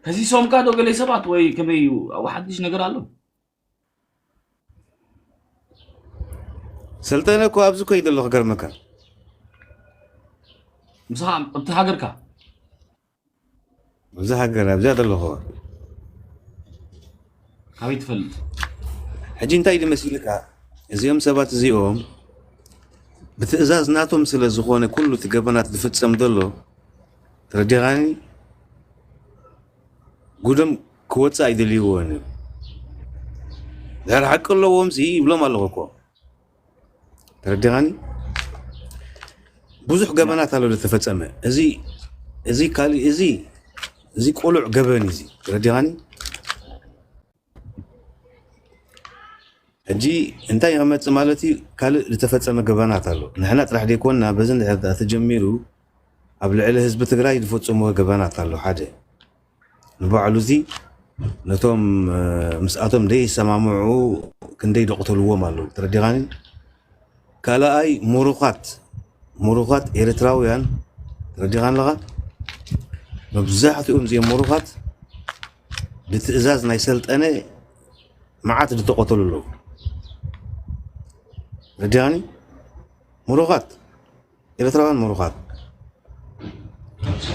ከሲሶምካ ዶ ገለ ሰባት ወይ ከመይ እዩ? ኣብ ሓድሽ ነገር ኣሎ? ሰልጠነ እኮ ኣብዚ እኮ እዩ ዘሎ ክገርመካ። ምሳኻ ኣብቲ ሃገርካ ኣብዚ ሃገር ኣብዚኣ ዘለኹ ካበይ ትፈልጥ? ሕጂ እንታይ ኢሉ መሲልካ? እዚኦም ሰባት እዚኦም ብትእዛዝ ናቶም ስለ ዝኾነ ኩሉ እቲ ገበናት ዝፍጸም ዘሎ ተረዲኻኒ። ጉዶም ክወፅእ ኣይደልይዎን እዮም። ድሕር ሓቂ ኣለዎም ሲ ይብሎም ኣለኹ እኮ ተረዲኻኒ። ብዙሕ ገበናት ኣሎ ዝተፈጸመ። እዚ እዚ ካልእ እዚ እዚ ቁሉዕ ገበን እዚ ተረዲኻኒ። ሕጂ እንታይ ክመጽእ ማለት እዩ? ካልእ ዝተፈጸመ ገበናት ኣሎ። ንሕና ጥራሕ ዘይኮንና በዚ እንድሕር ደኣ ተጀሚሩ ኣብ ልዕሊ ህዝቢ ትግራይ ዝፈጸምዎ ገበናት ኣሎ። ሓደ ንባዕሉ እዚ ነቶም ምስኣቶም ደይሰማምዑ ክንደይ ደቕተልዎም ኣለዉ። ተረዲኻኒ? ካልኣይ ምሩኻት ምሩኻት ኤርትራውያን ተረዲኻ ኣለኻ? መብዛሕትኦም እዚኦም ምሩኻት ብትእዛዝ ናይ ሰልጠነ መዓት ዝተቐተሉ ኣለዉ። ተረዲኻኒ? ምሩኻት ኤርትራውያን ምሩኻት።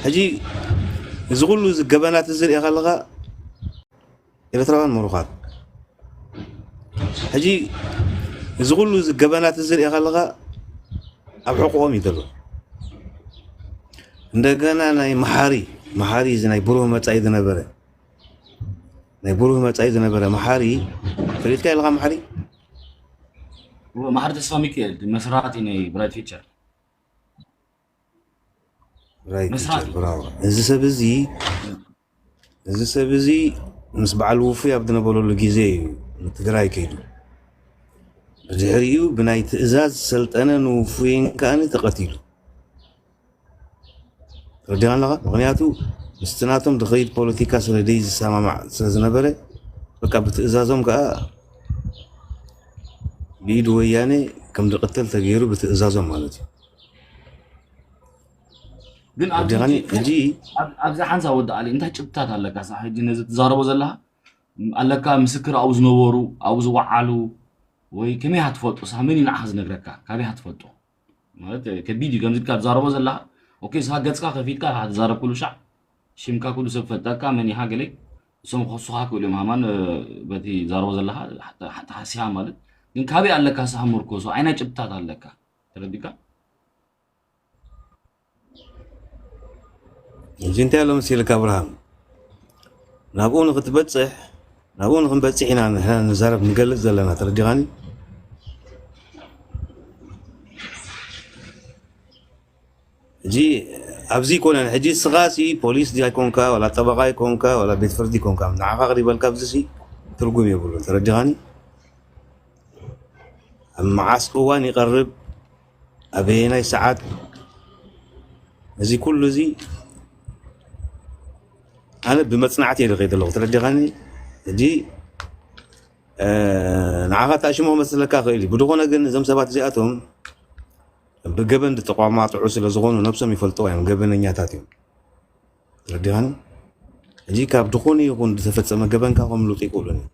ሕጂ እዚ ኩሉ እዚ ገበናት እዚ ርኢኻ ኣለኻ? ኤርትራውያን ምሩኻት። ሕጂ እዚ ኩሉ እዚ ገበናት እዚ ርኢኻ ኣለኻ? ኣብ ሕቑኦም እዩ ዘሎ። እንደገና ናይ መሓሪ መሓሪ እዚ ናይ ብሩህ መጻኢ ዝነበረ ናይ ብሩህ መጻኢ ዝነበረ መሓሪ ፈሊጥካ ኣለኻ? መሓሪ መሓሪ ተስፋ ሚካኤል መስራቲ ናይ ብራይት ፊቸር ራይት ፊቸር ብራዋ። እዚ ሰብ እዚ እዚ ሰብ እዚ ምስ በዓል ውፉይ ኣብ ዝነበረሉ ግዜ እዩ ንትግራይ ከይዱ። ብድሕሪኡ ብናይ ትእዛዝ ሰልጠነ ንውፉይን ከኣኒ ተቐቲሉ። ተረዲኻ ኣለኻ? ምኽንያቱ ምስቲ ናቶም ዝኸይድ ፖለቲካ ስለ ደይ ዝሰማማዕ ስለ ዝነበረ በቃ ብትእዛዞም ከዓ ብኢድ ወያነ ከም ዝቕተል ተገይሩ ብትእዛዞም ማለት እዩ። ግን ተረዲኻኒ? ሕጂ ኣብዚ ሓንሳ ወዲ ኣሊ እንታይ ጭብጥታት ኣለካ? ሳ ሕጂ ነዚ ትዛረቦ ዘለኻ ኣለካ ምስክር ኣብኡ ዝነበሩ ኣብኡ ዝወዓሉ ወይ ከመይ ኢኻ ትፈልጦ? ሳ መን እዩ ንዓኻ ዝነግረካ? ካበይ ኢኻ ትፈልጦ? ማለት ከቢድ እዩ ከምዚ ኢልካ ትዛረቦ ዘለኻ። ኦኬ ንስኻ ገጽካ ከፊትካ ኢኻ ትዛረብ ኩሉ ሻዕ ሽምካ ኩሉ ሰብ ፈልጠካ መን ኢኻ ገለ እሶም ክኸሱኻ ክእሉ እዮም ሃማን በቲ ትዛረቦ ዘለኻ ተሓሲኻ ማለት ግን ካበይ ኣለካ ሳ ምርኮሶ? ኣይና ጭብጥታት ኣለካ ተረዲካ? እዚ እንታይ ኣሎ መሲልካ ኣብርሃም ናብኡ ንክትበፅሕ ናብኡ ንክንበፅሕ ኢና ንሕና ንዛረብ ንገልፅ ዘለና ተረዲኻኒ። ሕጂ ኣብዚ ይኮነን ሕጂ ስኻ ሲ ፖሊስ ዲያ ይኮንካ ዋላ ጠበቃ ይኮንካ ዋላ ቤት ፍርዲ ይኮንካ ንዓኻ ቅሪበልካ ኣብዚ ሲ ትርጉም የብሉን ተረዲኻኒ። ኣብ መዓስ እዋን ይቐርብ ኣበየናይ ሰዓት እዚ ኩሉ እዚ ኣነ ብመፅናዕቲ እየ ዝኸይድ ኣለኹ ተረዲኻኒ። ሕጂ ንዓኻ ታሽሞ መስለካ ክእል እዩ ብድኾነ ግን እዞም ሰባት እዚኣቶም ብገበን ዝተቋማጥዑ ስለ ዝኾኑ ነብሶም ይፈልጥዎ እዮም ገበነኛታት እዮም። ተረዲኻኒ። ሕጂ ካብ ዝኾነ ይኹን ዝተፈፀመ ገበን ካብ ከምልጡ ይክእሉን እዩ።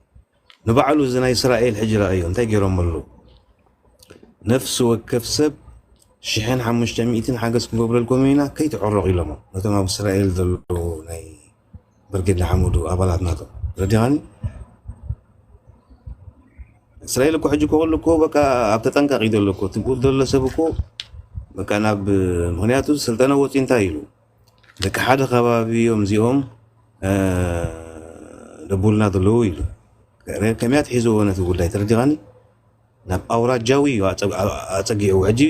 ንባዕሉ እዚ ናይ እስራኤል ሕጂ ረኣዮ እንታይ ገይሮም ኣለዉ። ነፍሲ ወከፍ ሰብ ሽሕን ሓሙሽተ ሚእትን ሓገዝ ክንገብረልኩም ኢና ከይትዕረቑ ኢሎሞ ነቶም ኣብ እስራኤል ዘለዉ ናይ ብርጌድ ንሓመዱ ኣባላት ናቶም ረዲኻኒ። እስራኤል እኮ ሕጂ እኮ ኩሉ እኮ በቃ ኣብ ተጠንቀቕ እዩ ዘሎ እኮ ትብኡ ዘሎ ሰብ እኮ በቃ ናብ ምክንያቱ ስልጠነ ወፂ እንታይ ኢሉ ደቂ ሓደ ከባቢ እዮም እዚኦም ደቡልና ዘለዉ ኢሉ ከመያ ትሒዝዎ ነቲ ጉዳይ ተረዲኻኒ። ናብ ኣውራጃዊ እዩ ኣፀጊዕዎ ሕጂ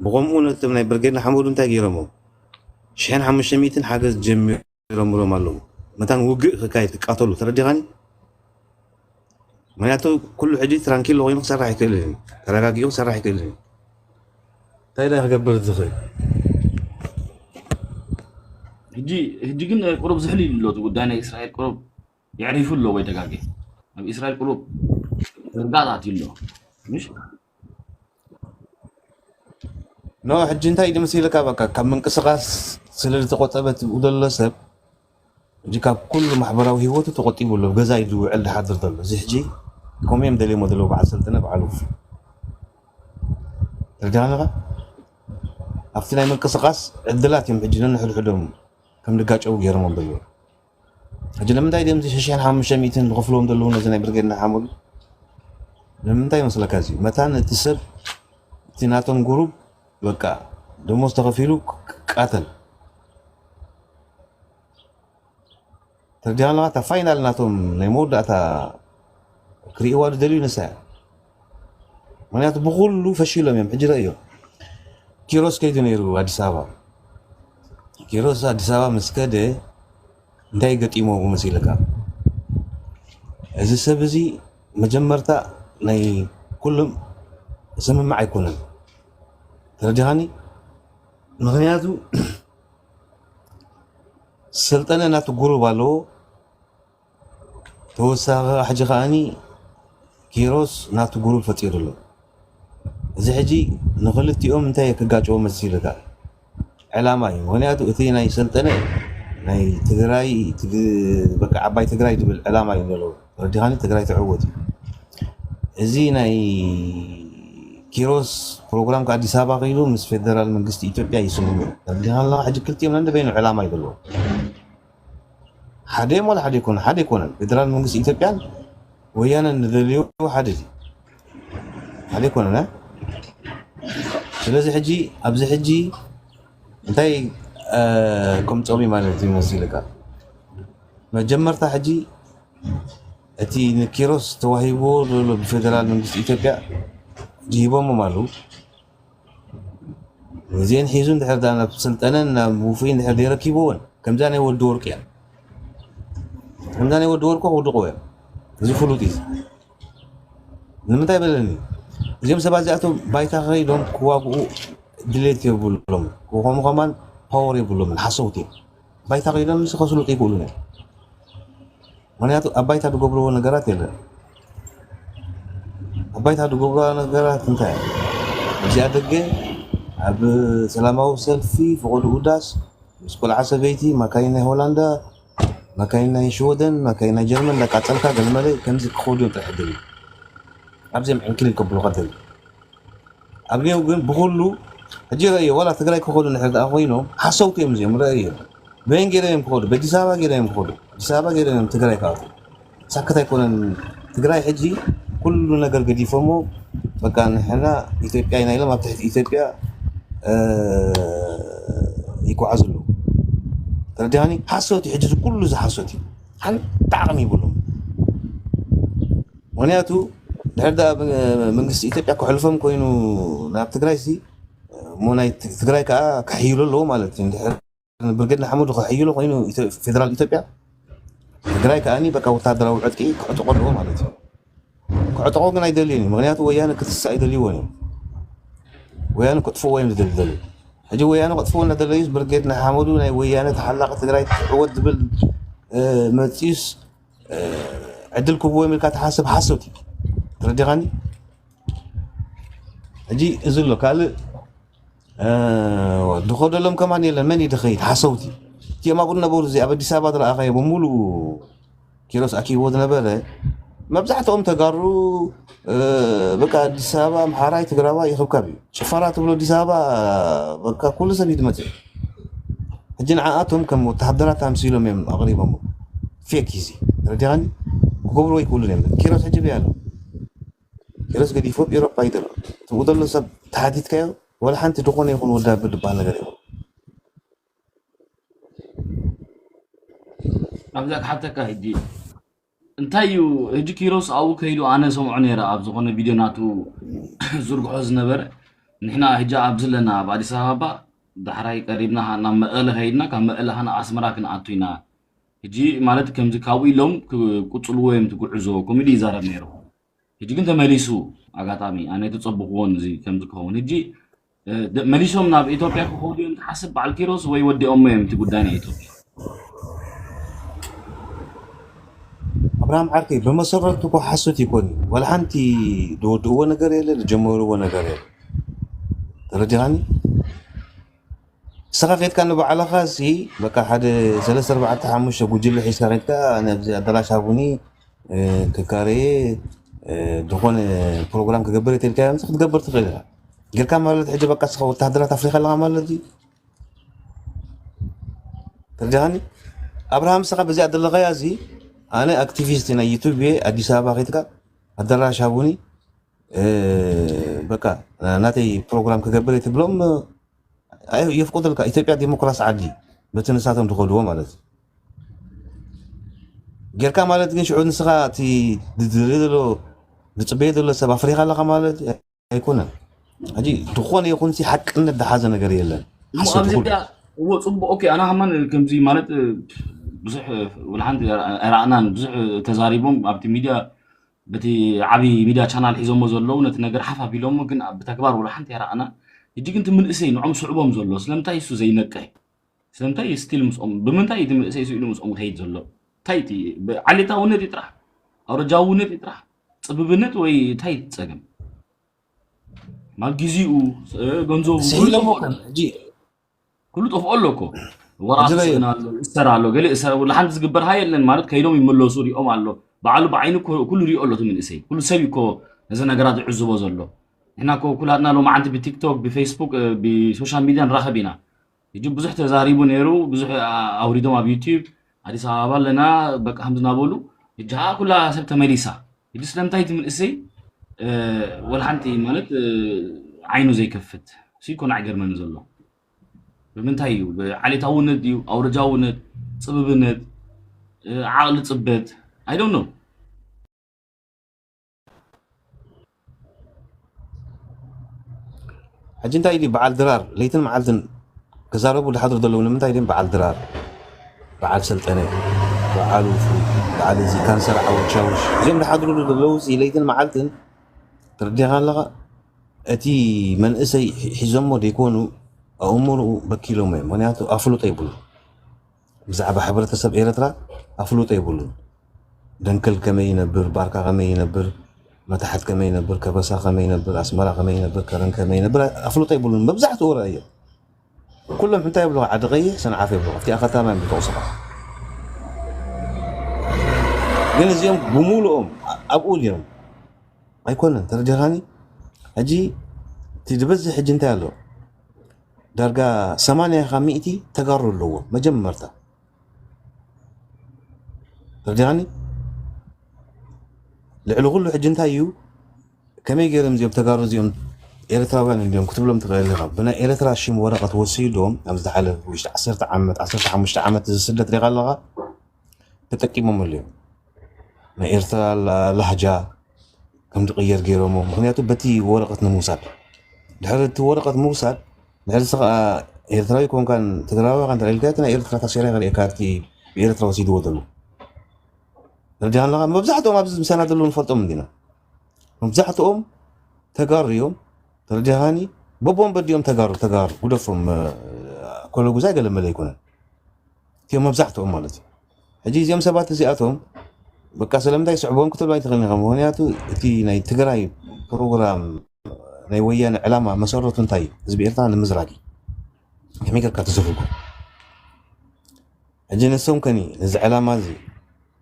ብኸምኡ ነቶም ናይ ብርጌድ ንሓመዱ እንታይ ገይሮሞ ሽሕን ሓሙሽተ ሚእትን ሓገዝ ጀሚሮምሎም ኣለዉ። መታን ውግእ ክካየድ ክቃተሉ ተረዲኻኒ። ምክንያቱ ኩሉ ሕጂ ትራንኪሎ ኮይኑ ክሰራሕ ይክእል እዩ። ተረጋጊኡ ክሰራሕ ይክእል እዩ። እንታይ ዳ ክገብር ዝኽእል? ሕጂ ሕጂ ግን ቁሩብ ዝሕል ኢሉ ኣሎ እቲ ጉዳይ ናይ እስራኤል ቁሩብ የዕሪፉ ኣሎ ወይ ተጋጌ ኣብ እስራኤል ቁሩብ ርጋት ኣትዩ ኣሎ ምሽ ኖ ሕጂ እንታይ ድምስ ኢልካ በቃ ካብ ምንቅስቃስ ስለ ዝተቆጠበ ትብኡ ዘሎ ሰብ ሕጂ ካብ ኩሉ ማሕበራዊ ህይወቱ ተቆጢቡ ኣሎ። ገዛ እዩ ዝውዕል ዝሓድር ዘሎ። እዚ ሕጂ ከምኡ እዮም ደልዮሞ ዘለዉ በዓል ሰልጠነ በዓል ውፉ። ተረዲኻኒ ኢኻ? ኣብቲ ናይ ምንቅስቃስ ዕድላት እዮም ሕጂ ነንሕድሕዶም ከም ዝጋጨዉ ገይሮሞም ዘለዉ። ሕጂ ንምንታይ ድዮም እዚ ሽሕን ሓሙሽተ ሚእትን ዝኸፍልዎም ዘለዉ ነዚ ናይ ብርጌድ ንሓመዱ? ንምንታይ ይመስለካ? እዚ መታን እቲ ሰብ እቲ ናቶም ጉሩብ በቃ ደሞዝ ተኸፊሉ ክቃተል። ተረዲኻ ኣለኻ? እታ ፋይናል ናቶም ናይ መወዳእታ ክርእይዋ ዝደልዩ ንሳ እያ። ምክንያቱ ብኹሉ ፈሺሎም እዮም። ሕጂ ረእዮ፣ ኪሮስ ከይዱ ነይሩ ኣዲስ ኣበባ። ኪሮስ ኣዲስ ኣበባ ምስ ከደ እንታይ ገጢሞ መሲልካ? እዚ ሰብ እዚ መጀመርታ ናይ ኩሎም ስምምዕ ኣይኮነን። ተረዲኻኒ? ምክንያቱ ሰልጠነ ናቱ ጉሩብ ኣለዎ። ተወሳኺ ሕጂ ከዓኒ ኪሮስ ናቱ ጉሩብ ፈጢሩ ኣሎ። እዚ ሕጂ ንክልቲኦም እንታይ ክጋጨዎ መሲልካ? ዕላማ እዩ። ምክንያቱ እቲ ናይ ሰልጠነ ናይ ትግራይ ትግ-፣ በቃ ዓባይ ትግራይ ዝብል ዕላማ እዩ ዘለዎ። ረዲኻኒ ትግራይ ትዕወት እዩ። እዚ ናይ ኪሮስ ፕሮግራም ከኣዲስ ኣበባ ከይዱ ምስ ፌደራል መንግስቲ ኢትዮጵያ ይስምሙ። ረዲኻ ኣለኻ? ሕጂ ክልቲኦም ነንበይኑ ዕላማ እዩ ዘለዎ። ሓደ ወላ ሓደ ይኮነ ሓደ ይኮነን። ፌደራል መንግስቲ ኢትዮጵያን ወያነን ንደልዮ ሓደ እዩ። ሓደ ይኮነን። ስለዚ ሕጂ ኣብዚ ሕጂ እንታይ ከምፀሚ ማለት እዩ መሲልካ? መጀመርታ ሕጂ እቲ ንኪሮስ ተዋሂብዎ ዘሎ ብፌደራል መንግስቲ ኢትዮጵያ ሂቦሞም ኣለዉ። እዚአን ሒዙ እንድሕር ዳ ናብ ስልጠነን ናብ ውፉይን እንድሕር ዘይረኪብዎን ከምዛ ናይ ወዲ ወርቁ እያ። ከምዛ ናይ ወዲ ወርቁ ክውድቆ እያ። እዚ ፍሉጥ እዩ። ንምንታይ በለኒ? እዚኦም ሰባት እዚኣቶም ባይታ ከይዶም ክዋግኡ ድሌት የብሎም። ከምኡ ከማን ፓወር የብሎምን። ሓሰውቲ እዮም። ባይታ ከይዶም ምስ ከስሉጡ ይክእሉን እዮም። ምክንያቱ ኣብ ባይታ ዝገብርዎ ነገራት የለን። ኣብ ባይታ ዝገብርዋ ነገራት እንታይ እዮም? እዚኣ ደገ ኣብ ሰላማዊ ሰልፊ ፈቐድኡ ዳስ ምስ ቆልዓ ሰበይቲ ማካይን ናይ ሆላንዳ ማካይን ናይ ሽወደን ማካይን ናይ ጀርመን እንዳቃጸልካ ገለመለ ከምዚ ክኸዱ እዮም ጥራሕ ደልዩ። ኣብዚኦም ዕንክሊል ከብሉኻ ደልዩ። ኣብኔው ግን ብኹሉ ሕጂ ረእዮ ዋላ ትግራይ ክኸዱ ንሕር ደኣ ኮይኖም ሓሰውቲ እዮም እዚኦም ረእዮ። በየን ገይሮም እዮም ክኸዱ? በኣዲስ ኣበባ ገይሮም እዮም ክኸዱ። ኣዲስ ኣበባ ገይሮም እዮም ትግራይ ክኣቱ። ሳክት ኣይኮነን። ትግራይ ሕጂ ኩሉ ነገር ገዲፎሞ በቃ ንሕና ኢትዮጵያ ኢና ኢሎም ኣብ ትሕቲ ኢትዮጵያ ይጓዓዙ ኣለዉ። ተረዲኻኒ? ሓሶት እዩ። ሕጂ እዚ ኩሉ እዚ ሓሶት እዩ። ሓንቲ ዓቕሚ ይብሉም። ምክንያቱ ድሕር ዳ መንግስቲ ኢትዮጵያ ክሕልፎም ኮይኑ ናብ ትግራይ ሲ እሞ ናይ ትግራይ ከዓ ክሕይሉ ኣለዎ ማለት እዩ። ድሕር ብርጌድ ንሓመዱ ክሕይሎ ኮይኑ ፌደራል ኢትዮጵያ ትግራይ ከዓኒ በቃ ወታደራዊ ዕጥቂ ክዕጥቆ ኣለዎ ማለት እዩ። ክዕጥቆ ግን ኣይደልዩን እዩ። ምክንያቱ ወያነ ክትስእ ኣይደልይዎን እዩ። ወያነ ክጥፍዎ እዮም ዝደልዩ። ሕጂ ወያነ ክጥፍዎ እናደለዩስ ብርጌድ ንሓመዱ ናይ ወያነ ተሓላቂ ትግራይ ትዕወት ዝብል መፅዩስ ዕድል ክህብዎ ኢልካ ትሓስብ ሓሶት እዩ። ተረዲኻኒ? ሕጂ እዚ ኣሎ ካልእ ድኸደሎም ከማን የለን። መን እዩ ድኸይድ? ሓሰውቲ እቲኦም ኣብኡ ነበሩ። እዚ ኣብ ኣዲስ ኣበባ ዝረኣኻዮ ብምሉኡ ኪሮስ ኣኪብዎ ዝነበረ መብዛሕትኦም ተጋሩ በቃ ኣዲስ ኣበባ ኣምሓራይ ትግራዋይ ይኽብካብ እዩ። ጭፈራ ትብሎ ኣዲስ ኣበባ በቃ ኩሉ ሰብ እዩ ዝመፅእ። ሕጂ ንዓኣቶም ከም ወተሃደራት ኣምሲሎም እዮም ኣቕሪቦም። ፌክ እዩ እዚ። ተረዲኻኒ? ክገብርዎ ይክእሉን እዮም። ኪሮስ ሕጂ በይ ኣሎ። ኪሮስ ገዲፎም ኤውሮጳ ይደሎ ትብኡ ዘሎ ሰብ ተሓቲትካዮ ወላ ሓንቲ ዝኾነ ይኹን ወዲ ኣቢ ዝበሃል ነገር የብሉ። ኣብዛ ክሓተካ ሕጂ እንታይ እዩ ሕጂ ኪሮስ ኣብኡ ከይዱ ኣነ ሰምዖ ነይረ ኣብ ዝኾነ ቪድዮ ናቱ ዝርግሖ ዝነበረ ንሕና ሕጂ ኣብዚ ኣለና ኣብ ኣዲስ ኣበባ ዳሕራይ ቀሪብና ናብ መቐለ ከይድና ካብ መቐለ ኸና ኣስመራ ክንኣቱ ኢና ሕጂ ማለት ከምዚ ካብኡ ኢሎም ክቁፅልዎ እዮም ትጉዕዞ ኮሚዲ ይዛረብ ነይሩ ሕጂ ግን ተመሊሱ ኣጋጣሚ ኣነ ተፀብክዎን እዚ ከምዚ ክኸውን ሕጂ መሊሶም ናብ ኢትዮጵያ ክኸዱ እዮም ትሓስብ በዓል ኪሮስ ወይ ወዲኦሞ እዮም እቲ ጉዳይ ናይ ኢትዮጵያ ኣብርሃም ዓርከይ ብመሰረቱ እኮ ሓሶት ይኮን ወላ ሓንቲ ዝወድእዎ ነገር የለ ዝጀመርዎ ነገር የለ ተረዲኻኒ ንስኻ ከይድካ ንባዕልኻ ሲ በቃ ሓደ ሰለስተ ኣርባዕተ ሓሙሽተ ጉጅለ ሒዝካ ከይድካ፣ ነዚ ኣዳራሽ ሃቡኒ፣ እ፣ ክካረየ፣ እ፣ ዝኾነ ፕሮግራም ክገብር እየ ተልካዮ፣ ንስኻ ክትገብር ትኽእል ኢኻ። ጌርካ ማለት ሕጂ በቃ ንስኻ ወታሃደራት ኣፍሪኻ ኣለኻ ማለት እዩ። ተረዲኻኒ? ኣብርሃም፣ ንስኻ በዚኣ ዘለኻያ እዚ፣ ኣነ ኣክቲቪስት ናይ ዩቱብ እየ፣ ኣዲስ ኣበባ ከይድካ ኣዳራሽ ሃቡኒ፣ እ፣ በቃ ናተይ ፕሮግራም ክገብር እየ ትብሎም፣ ኣይ-፣ የፍቁዱልካ። ኢትዮጵያ ዲሞክራሲ ዓዲ፣ በቲ ንሳቶም ዝኸድዎ ማለት እዩ። ጌርካ ማለት ግን ሽዑ ንስኻ እቲ ዝድሪ ዘሎ፣ ዝጽበዮ ዘሎ ሰብ ኣፍሪኻ ኣለኻ ማለት ኣይኮነን። ሕጂ ዝኾነ ይኹን ሲ ሓቅነት ዝሓዘ ነገር የለን። እሞ ሓሶት ኣብዚ ኩሉ። ቢያ እዎ፣ ጽቡቅ፣ ኦኬ። ኣና ሃማን ከምዚ ማለት፣ እ፣ ብዙሕ፣ እ፣ ወላ ሓንቲ ኣይረኣናን። ብዙሕ ተዛሪቦም ኣብቲ ሚድያ፣ በቲ ዓቢ ሚድያ ቻናል ሒዞሞ ዘለዉ ነቲ ነገር ሓፍ ኣቢሎሞ፣ ግን ኣብ ብተግባር ወላ ሓንቲ ኣይረኣናን። ሕጂ ግን እቲ ምንእሰይ ንዖም ስዕቦም ዘሎ ስለምንታይ እሱ ዘይነቅሕ? ስለምንታይ ስቲል ምስኦም፣ ብምንታይ እቲ ምንእሰይ ስኢሉ ምስኦም ከይድ ዘሎ? እንታይ እቲ ብ-፣ ዓሌታውነት እዩ ጥራሕ? ኣውረጃውነት እዩ ጥራሕ? ጽብብነት ወይ እንታይ ጸገም? ማል ግዜኡ፣ እ፣ ገንዘቡ፣ ኩሉ ስሒሎም ጠፍኦ። እኮ ሕጂ ኩሉ ጠፍኦ ኣሎ እኮ። ወራሲ ሕጂ በይ ስእና ኣሎ፣ እሰር ኣሎ፣ ገለ እሰር፣ ወላ ሓንቲ ዝግበር ሃ የለን ማለት፣ ከይዶም ይመለሱ፣ ሪኦም ኣሎ። ባዕሉ ብዓይኑ እኮ ኩሉ ሪኦ ኣሎ እቲ መንእሰይ። ኩሉ ሰብ እዩ እኮ ነዚ ነገራት ዝዕዝቦ ዘሎ። ንሕና እኮ ኩላትና ሎማዓንቲ ብቲክቶክ፣ ብፌስቡክ፣ እ፣ ብሶሻል ሚድያ ንራኸብ ኢና። ሕጂ ብዙሕ ተዛሪቡ ነይሩ፣ ብዙሕ፣ ኣ-፣ ኣውሪዶም ኣብ ዩቲዩብ፣ ኣዲስ ኣበባ ኣለና፣ በቃ ከምዚ እናበሉ፣ ሕጂ ኸዓ ኩላ ሰብ ተመሊሳ። ሕጂ ስለምንታይ እቲ መንእሰይ፣ እ፣ ወላ ሓንቲ ማለት፣ እ፣ ዓይኑ ዘይከፍት? እሱ እኮ ንዓይ ገርመኒ ዘሎ። ብምንታይ እዩ? ብዓሌታውነት ድዩ? ኣውረጃውነት? ጽብብነት? እ፣ ዓቕሊ ጽበት? I don't know። ሕጂ እንታይ ድዩ በዓል ድራር ለይትን መዓልትን ክዛረቡ ዝሓድሩ ዘለዉ? ንምንታይ ድዮም በዓል ድራር፣ በዓል ሰልጠነ፣ በዓል ውፉ፣ በዓል እዚ ካንሰር ዓወት ሻውሽ፣ እዚኦም ዝሓድሩ ዘለዉ ሲ ለይትን መዓልትን? ተረዲኻ ኣለኻ? እቲ መንእሰይ ሒ-፣ ሒዞሞ ዘይኮኑ፣ ኣእምሮኡ በኪሎሞ እዮም። ምኽንያቱ ኣፍልጦ የብሉን። ብዛዕባ ሕብረተሰብ ኤርትራ ኣፍልጦ የብሉን። ደንከል ከመይ ይነብር፣ ባርካ ከመይ ይነብር፣ መታሕት ከመይ ይነብር፣ ከበሳ ከመይ ይነብር፣ ኣስመራ ከመይ ይነብር፣ ከረን ከመይ ይነብር ኣፍልጦ የብሉን። መብዛሕትኡ ርኣዮ። ኩሎም እንታይ ይብሉ? ዓዲ ቀይሕ፣ ሰንዓፈ ይብሉ። ኣብቲኣ ከተማ እዮም ዝጠቕሱኻ። ግን እዚኦም ብምሉኦም ኣብኡ ድዮም? ኣይኮነን። ተረዲኻኒ? ሕጂ እቲ ዝበዝሕ ሕጂ እንታይ ኣሎ? ዳርጋ ሰማንያ ካብ ሚእቲ ተጋሩ ኣለዎ መጀመርታ። ተረዲኻኒ? ልዕሊ ኩሉ ሕጂ እንታይ እዩ? ከመይ ገይሮም እዚኦም ተጋሩ እዚኦም ኤርትራውያን እንዲዮም ክትብሎም ትኽእል ኢኻ። ብናይ ኤርትራ ሽም ወረቐት ወሲዶም ኣብዚ ዝሓለፈ ውሽጢ ዓሰርተ ዓመት፣ ዓሰርተ ሓሙሽተ ዓመት እዚ ስደት ሪኻ ኣለኻ፣ ተጠቂሞምሉ እዮም። ናይ ኤርትራ ላ-፣ ላህጃ ከም ዝቕየር ገይሮሞ። ምኽንያቱ በቲ ወረቐት ንምውሳድ። ድሕሪ እቲ ወረቐት ምውሳድ፣ ድሕሪ ንስኻ ኤርትራዊ ኮንካን ትግራዋይ ኮንካን ተላኢልካ፣ እቲ ናይ ኤርትራ ታሴራ ከርእየካ፣ እቲ ብኤርትራ ወሲድዎ ዘሎ። ተረዲኻ ኣለኻ? መብዛሕትኦም ኣብዚ ምሳና ዘለዉ ንፈልጦም እንዲና። መብዛሕትኦም ተጋሩ እዮም። ተረዲኻኒ? በቦም በዲኦም ተጋሩ፣ ተጋሩ። ጉደፎም፣ እ፣ ኮለጉዛይ ገለመለ ኣይኮነን። እቲኦም መብዛሕትኦም ማለት እዩ። ሕጂ እዚኦም ሰባት እዚኣቶም በቃ ስለምንታይ ስዕቦም ክትብሉ ኣይትኽእልን ኢኻ። ምኽንያቱ እቲ ናይ ትግራይ ፕሮግራም ናይ ወያነ ዕላማ መሰረቱ እንታይ እዩ? ህዝቢ ኤርትራ ንምዝራግ እዩ። ከመይ ጌርካ ትዝርጎ? ሕጂ ንሶም ከኒ ነዚ ዕላማ እዚ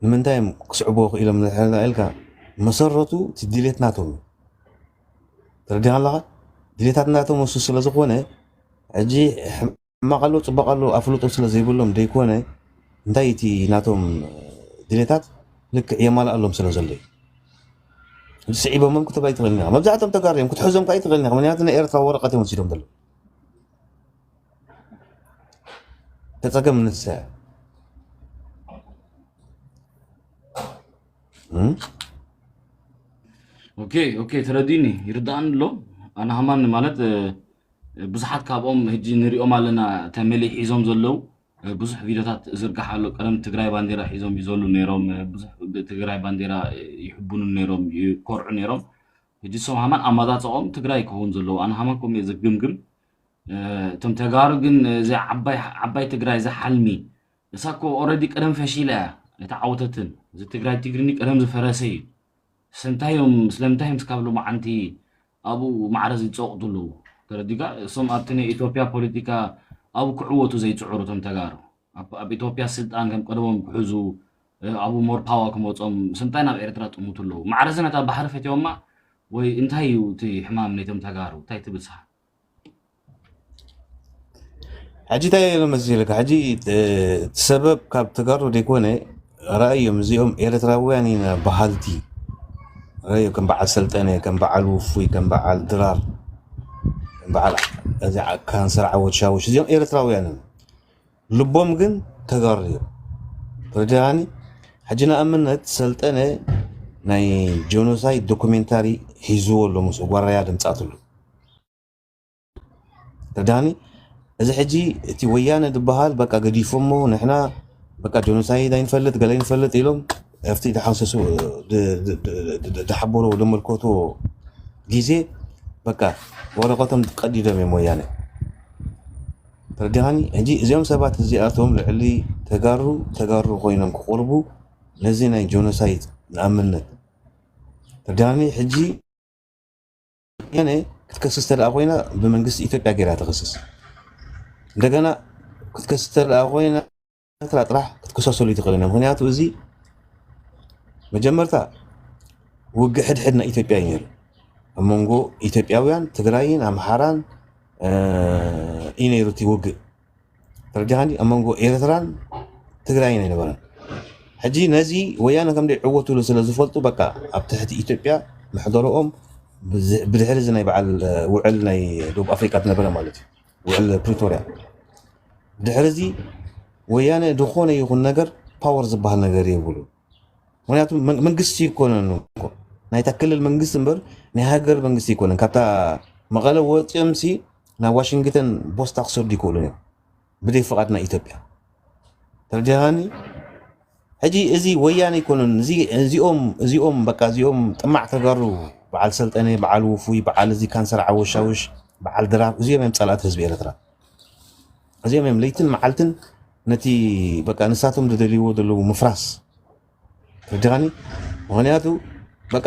ንምንታይ እዮም ክስዕብዎ ክኢሎም ንድሕር ኢልካ፣ መሰረቱ እቲ ድሌት ናቶም እዩ። ተረዲኻ ኣለኻ? ድሌታት ናቶም እሱ ስለ ዝኾነ፣ ሕጂ ሕማቕ ኣሎ፣ ጽቡቕ ኣሎ፣ ኣፍልጦ ስለ ዘይብሎም ዘይኮነ፣ እንታይ እቲ ናቶም ድሌታት ልክዕ የማልኣሎም ስለ ዘሎ እዩ። ሕጂ ስዒቦሞም ክትብል ኣይትኽእልን ኢኻ። መብዛሕትኦም ተጋሩ እዮም፣ ክትሕዞም ከኣ ኣይትኽእልን ኢኻ። ምኽንያቱ ናይ ኤርትራ ወረቐት እዮም ወሲዶም ዘለዉ። ተጸገም ንሳ እያ። እም? ኦኬ፣ ኦኬ፣ ተረዲኒ፣ ይርዳእኒ ኣሎ። ኣነ ሃማን ማለት፣ እ፣ ብዙሓት ካብኦም ሕጂ ንሪኦም ኣለና፣ ተመሊ ሒዞም ዘለዉ፣ እ፣ ብዙሕ ቪድዮታት ዝርጋሕ ኣሎ። ቀደም ትግራይ ባንዴራ ሒዞም ይዘሉ ነይሮም፣ እ፣ ብዙሕ ብትግራይ ባንዴራ፣ እ፣ ይሕቡኑ ነይሮም፣ ይኮርዑ ነይሮም። ሕጂ እሶም ሃማን ኣመጻጽኦም ትግራይ ክኸውን ዘለዎ። ኣነ ሃማን ከምኡ እየ ዝግምግም። እ፣ እቶም ተጋሩ ግን፣ እ፣ እዚ ዓባይ፣ ዓባይ ትግራይ፣ እዚ ሓልሚ፣ እሳ እኮ ኦልሬዲ ቀደም ፈሺላ እያ። ኣይተዓወተትን። እዚ ትግራይ ትግርኒ ቀደም ዝፈረሰ እዩ። ስለምንታይ እዮም፣ ስለምንታይ እዮም እስካብ ሎማዓንቲ ኣብኡ ማዕረ ዝፀወቕቱ ኣለዉ? ተረዲጋ? እሶም ኣብቲ ናይ ኢትዮጵያ ፖለቲካ ኣብኡ ክዕወቱ ዘይፅዕሩ እቶም ተጋሩ ኣብ ኣብ ኢትዮጵያ ስልጣን ከም ቀደሞም ክሕዙ፣ እ፣ ኣብኡ ሞር ፓወር ክመፆም ስልጣን ኣብ ኤርትራ ጥሙቱ ኣለዉ። ማዕረዚ ነታ ባሕሪ ፈትዮማ ወይ እንታይ እዩ እቲ ሕማም ነቶም ተጋሩ? እንታይ ትብል ስኻ? ሕጂ እንታይ ኢሉ መሲልካ? ሕጂ እቲ ሰበብ ካብ ተጋሩ ዘይኮነ፣ ረኣዮም፣ እዚኦም ኤርትራውያን ኢና በሃልቲ። ረኣዮ፣ ከም በዓል ሰልጠነ፣ ከም በዓል ውፉይ፣ ከም በዓል ድራር፣ ከም በዓል እዚ ዓ- ካንሰር ዓወት ሻውሽ፣ እዚኦም ኤርትራውያን እዮም። ልቦም ግን ተጋሩ እዮም። ተረዲኻኒ? ሕጂ ንኣብነት ሰልጠነ ናይ ጆኖሳይድ ዶኩሜንታሪ ሒዝዎ ኣሎ፣ ምስኡ ጓራያ ደምጻትሉ። ተረዳኒ? እዚ ሕጂ እቲ ወያነ ዝበሃል በቃ ገዲፎሞ፣ ንሕና በቃ ጆኖሳይድ ኣይንፈልጥ፣ ገለ ኣይንፈልጥ ኢሎም ኣብቲ ዝሓሰሱ ድ- ድ- ድ- ድ- ዝሓበሩ ዘመልከቱ ግዜ በቃ ወረቐቶም ቀዲዶም እዮም ወያነ። ተረዲኻኒ? ሕጂ እዚኦም ሰባት እዚኣቶም ልዕሊ ተጋሩ ተጋሩ ኮይኖም ክቆርቡ ነዚ ናይ ጆኖሳይድ ንኣብነት ተረዲኻኒ? ሕጂ ወያነ ክትከስስ ተደኣ ኮይና ብመንግስቲ ኢትዮጵያ ገይራ ትኸስስ። እንደገና ክትከስስ ተደኣ ኮይና ኤርትራ ጥራሕ ክትከሰሰሉ ይትኽእል ኢና። ምክንያቱ እዚ መጀመርታ ውግእ ሕድሕድ ናይ ኢትዮጵያ እዩ ነይሩ። ኣብ መንጎ ኢትዮጵያውያን ትግራይን ኣምሓራን እ፣ እዩ ነይሩ እቲ ውግእ። ተረዲኻኒ? ኣብ መንጎ ኤርትራን ትግራይን ኣይነበረን። ሕጂ ነዚ ወያነ ከም ደይዕወትሉ ስለ ዝፈልጡ በቃ ኣብ ትሕቲ ኢትዮጵያ መሕደሮኦም ብዝ- ብድሕሪ እዚ ናይ በዓል እ፣ ውዕል ናይ ደቡብ ኣፍሪቃ ዝነበረ ማለት እዩ፣ ውዕል ፕሪቶርያ። ድሕሪ እዚ ወያነ ዝኾነ ይኹን ነገር ፓወር ዝበሃል ነገር የብሉ። ምክንያቱ መን- መንግስቲ ይኮነን እኮ፣ ናይታ ክልል መንግስቲ እምበር ናይ ሃገር መንግስቲ ይኮነን። ካብታ መቐለ ወፂኦም ሲ ናብ ዋሽንግተን ቦስታ ክሰዱ ይክእሉ እዮም ብደይ ፍቓድ ናይ ኢትዮጵያ። ተረዲኻኒ? ሕጂ እዚ ወያነ ኣይኮነን። እዚ እዚኦም እዚኦም በቃ እዚኦም ጥማዕ ተጋሩ፣ በዓል ሰልጠነ፣ በዓል ውፉይ፣ በዓል እዚ ካንሰር ዓወሻውሽ፣ በዓል ድራር፣ እዚኦም እዮም ጸላእቲ ህዝቢ ኤርትራ። እዚኦም እዮም ለይትን መዓልትን ነቲ በቃ ንሳቶም ዝደልይዎ ዘለዉ ምፍራስ። ተረዲኻኒ? ምክንያቱ በቃ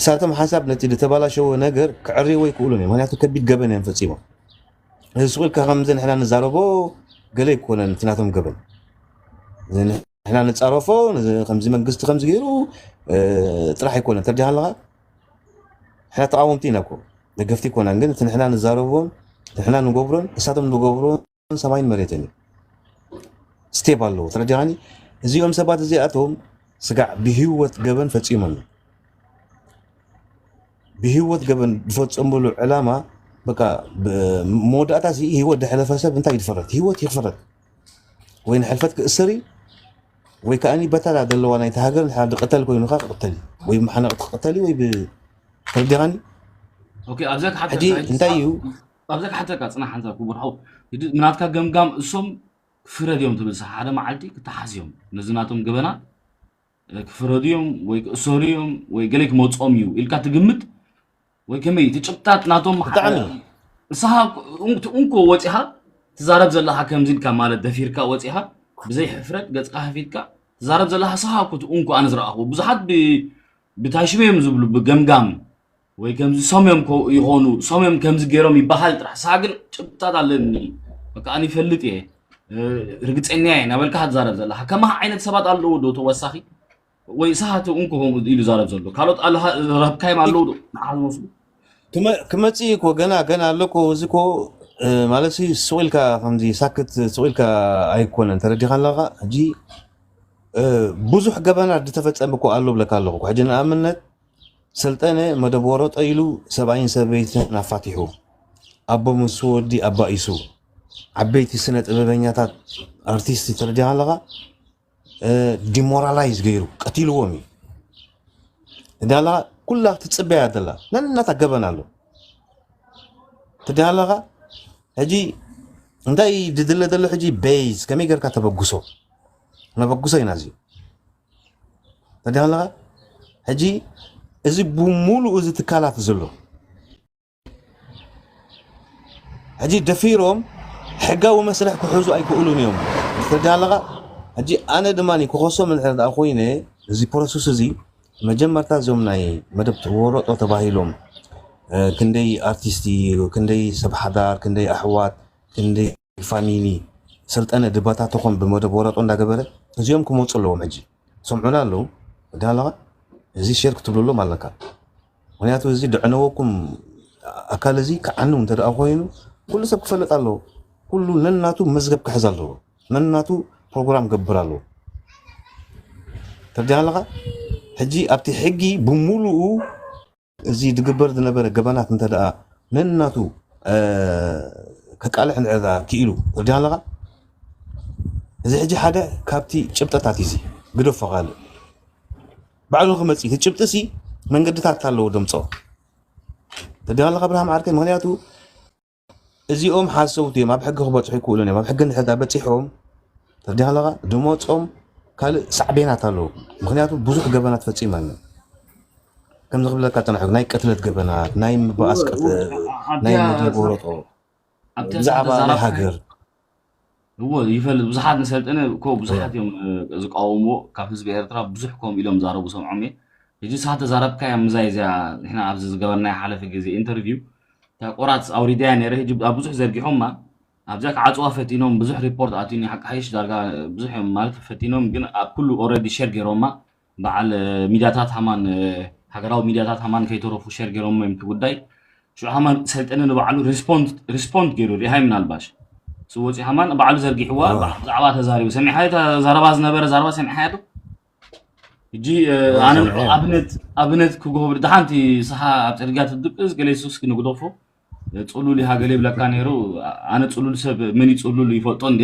እሳቶም ሓንሳብ ነቲ ዝተባላሸወ ነገር ክዕርይዎ ኣይክእሉን እዮም። ምክንያቱ ከቢድ ገበን እዮም ፈጺሞም። እዚ ስቕ ኢልካ ከምዚ ንሕና ንዛረቦ ገለ ኣይኮነን እቲ ናቶም ገበን። እዚ ንሕና ንጻረፎ፣ ነዚ ከምዚ መንግስቲ ከምዚ ገይሩ፣ እ፣ ጥራሕ ኣይኮነን። ተረዲኻ ኣለኻ? ንሕና ተቓወምቲ ኢና እኮ፣ ደገፍቲ ኣይኮናን። ግን እቲ ንሕና ንዛረቦን ንሕና ንገብሮን እሳቶም ንገብሮን ሰማይን መሬትን እዩ። ስቴፕ ኣለዎ። ተረዲኻኒ? እዚኦም ሰባት እዚኣቶም ስጋዕ ብህይወት ገበን ፈጺሞም እዮም። ብህይወት ገበን ዝፈጸምሉ ዕላማ በቃ ብ- መወዳእታ እዚ ህይወት ድሕለፈ ሰብ እንታይ እዩ ዝፈረድ? ህይወት ይፈረድ። ወይ ንሕልፈት ክእሰር እዩ፣ ወይ ከኣኒ በታ ዘለዋ ናይቲ ሃገር ንሓ ዝቐተል ኮይኑ ከዓ ክቕተል እዩ። ወይ ብመሓነቕ ክቕተል እዩ፣ ወይ ብ- ተረዲኻኒ? ኦኬ፣ ኣብዛ ክሓተካ ሕጂ እንታይ እዩ? ኣብዛ ክሓተካ ጽናሕ ሓንሳብ ክቡር ሓው። ሕጂ ብናትካ ገምጋም እሶም ክፍረድ እዮም ትብል፣ ሓደ መዓልቲ ክተሓዝ እዮም ነዚ ናቶም ገበና፣ እ፣ ክፍረዱ እዮም ወይ ክእሰሩ እዮም ወይ ገለ ክመጾም እዩ ኢልካ ትግምት ወይ ከመይ? እቲ ጭብጣት ናቶም ብጣዕሚ። ንስኻ እንኮ ወጺኻ ትዛረብ ዘለኻ ከምዚ ኢልካ ማለት ደፊርካ ወጺኻ ብዘይ ሕፍረት ገጽካ ከፊትካ ትዛረብ ዘለኻ ንስኻ እኮ እቲ እንኮ ኣነ ዝረኣኹ ብዙሓት ብ- ብታይ ሽመ እዮም ዝብሉ ብገምጋም ወይ ከምዚ ሰምዮም ኮ- ይኾኑ ሰምዮም ከምዚ ገይሮም ይበሃል ጥራሕ ንስኻ ግን ጭብጣት ኣለኒ በቃ ኣነ ይፈልጥ እየ እ፣ ርግጸኛ እየ ናበልካ ትዛረብ ዘለኻ ከማኻ ዓይነት ሰባት ኣለዉ ዶ ተወሳኺ ወይ ንስኻ እቲ እንኮ ከምኡ ኢሉ ዛረብ ዘሎ ካልኦት ኣለኻ ረብካዮም ኣለዉ ዶ ንዓኻ ዝመስሉ ክመ- ክመጽእ እኮ ገና ገና ኣሎ እኮ እዚ እኮ እ፣ ማለት ሲ ስቕ ኢልካ ከምዚ ሳክት ስቕ ኢልካ ኣይኮነን ተረዲኻ ኣለኻ ሕጂ እ፣ ብዙሕ ገበናት ዝተፈጸመ እኮ ኣሎ ብለካ ኣለኹ እኮ። ሕጂ ንኣብነት ሰልጠነ መደብ ወረጦ ኢሉ ሰብኣይን ሰበይትን ኣፋቲሑ ኣቦ ምስ ወዲ ኣባኢሱ ዓበይቲ ስነ ጥበበኛታት ኣርቲስት ተረዲኻ ኣለኻ ዲሞራላይዝ ገይሩ ቀቲልዎም እዩ። እዳ ኣለኻ ኩላ ክትፅበያ ዘላ ነንናታ ገበን ኣሎ። ትዳ ኣለኻ ሕጂ እንታይ ድድለ ዘሎ ሕጂ ቤዝ ከመይ ገርካ ተበግሶ መበግሶ ኢና እዚ ትዳ ኣለኻ ሕጂ እዚ ብሙሉኡ እዚ ትካላት ዘሎ ሕጂ ደፊሮም ሕጋዊ መስርሕ ክሕዙ ኣይክእሉን እዮም ትዳ ኣለኻ ሕጂ ኣነ ድማ ክኸሶም እንድሕር ደኣ ኮይነ እዚ ፕሮሰስ እዚ መጀመርታ እዞም ናይ መደብ ወረጦ ተባሂሎም ክንደይ ኣርቲስት ክንደይ ሰብ ሓዳር ክንደይ ኣሕዋት ክንደይ ፋሚሊ፣ ሰልጠነ ድባታተኾም ብመደብ ወረጦ እንዳገበረ እዚኦም ክመፁ ኣለዎም። ሕጂ ሰምዑና ኣለዉ። ወዲ ኣለኻ፣ እዚ ሼር ክትብለሎም ኣለካ። ምክንያቱ እዚ ድዕነወኩም ኣካል እዚ ክዓኑ እንተ ደኣ ኮይኑ፣ ኩሉ ሰብ ክፈልጥ ኣለዎ። ኩሉ ነናቱ መዝገብ ክሕዝ ኣለዎ። ነናቱ ፕሮግራም ገብር ኣለዎ። ተርዲኻ ኣለኻ? ሕጂ ኣብቲ ሕጊ ብምሉኡ እዚ ድግበር ዝነበረ ገበናት እንተ ደኣ ነናቱ፣ እ፣ ከቃልሕ እንድሕር ደኣ ክኢሉ፣ ተርዲኻ ኣለኻ? እዚ ሕጂ ሓደ ካብቲ ጭብጠታት እዩ እዚ። ግደፎ ካልእ። ባዕሉ ክመጽእ፣ እቲ ጭብጢ ሲ መንገድታት ኣለዎ ደምጾ። ተርዲኻ ኣለኻ ኣብርሃም ዓርከይ? ምክንያቱ እዚኦም ሓሰውቲ እዮም። ኣብ ሕጊ ክበጽሑ ይክእሉን እዮም። ኣብ ሕጊ እንድሕር ደኣ በጺሖም፣ ተርዲኻ ኣለኻ? ደመጾም ካልእ ሳዕቤናት ኣለዎ። ምክንያቱ ብዙሕ ገበናት ፈጺሞም እዮም። ከምዚ ክብለካ ጸናሕኩ፣ ናይ ቅትለት ገበናት፣ ናይ ምብኣስ ቅትል፣ ናይ ኣድያ መድረብ ወረጦ፣ ኣብታ ብዛዕባ ናይ ተዛራብካ ሃገር። እዎ፣ ይፈልጥ። ብዙሓት ንሰልጠነ እኮ ብዙሓት እዮም፣ እ፣ ዝቃወምዎ። ካብ ህዝቢ ኤርትራ ብዙሕ ከምኡ ኢሎም ዛረቡ ሰምዖም እየ። ሕጂ ንስኻ ተዛረብካያ ምዛይ እዚኣ ንሕና ኣብዚ ዝገበርናዮ ሓለፈ ግዜ ኢንተርቪው፣ እታ ቆራጽ ኣውሪደያ ነይረ። ሕጂ ኣብ ብዙሕ ዘርጊሖማ፣ ኣብዚኣ ክዓጽዋ ፈቲኖም፣ ብዙሕ ሪፖርት ኣትዩኒ፣ ሓቂ ሓይሽ ዳርጋ ብዙሕ እዮም ማለት ፈቲኖም፣ ግን ኣብ ኩሉ ኦልሬዲ ሼር ገይሮማ። በዓል፣ እ፣ ሚድያታት ሃማን፣ እ፣ ሃገራዊ ሚድያታት ሃማን ከይተረፉ ሼር ገይሮሞ እዮም እቲ ጉዳይ። ሽዑ ሃማን ሰልጠነ ንባዕሉ ሪስፖንድ፣ ሪስፖንድ ገይሩ ሪሃይ ምናልባሽ ስወፂ ሃማን ባዕሉ ዘርጊሕዋ፣ ኣዎ። ብዛዕባ ተዛሪቡ። ሰሚዕኻዮ እታ ዘረባ ዝነበረ ዘረባ ሰሚዕኻዮ ዶ? ሕጂ፣ እ፣ ኣዎ፣ ኣነ ሰሚዐ። ኣብነት፣ ኣብነት ክገብር፣ ደሓንቲ ስሓ ኣብ ጽርግያ ትድቅስ፣ ገለ ሱስ ክንግደፎ፣ እ፣ ጽሉል ኢኻ ገለ ይብለካ ነይሩ። ኣነ ጽሉል ሰብ መን እዩ ጽሉል ይፈልጦ እንዴ?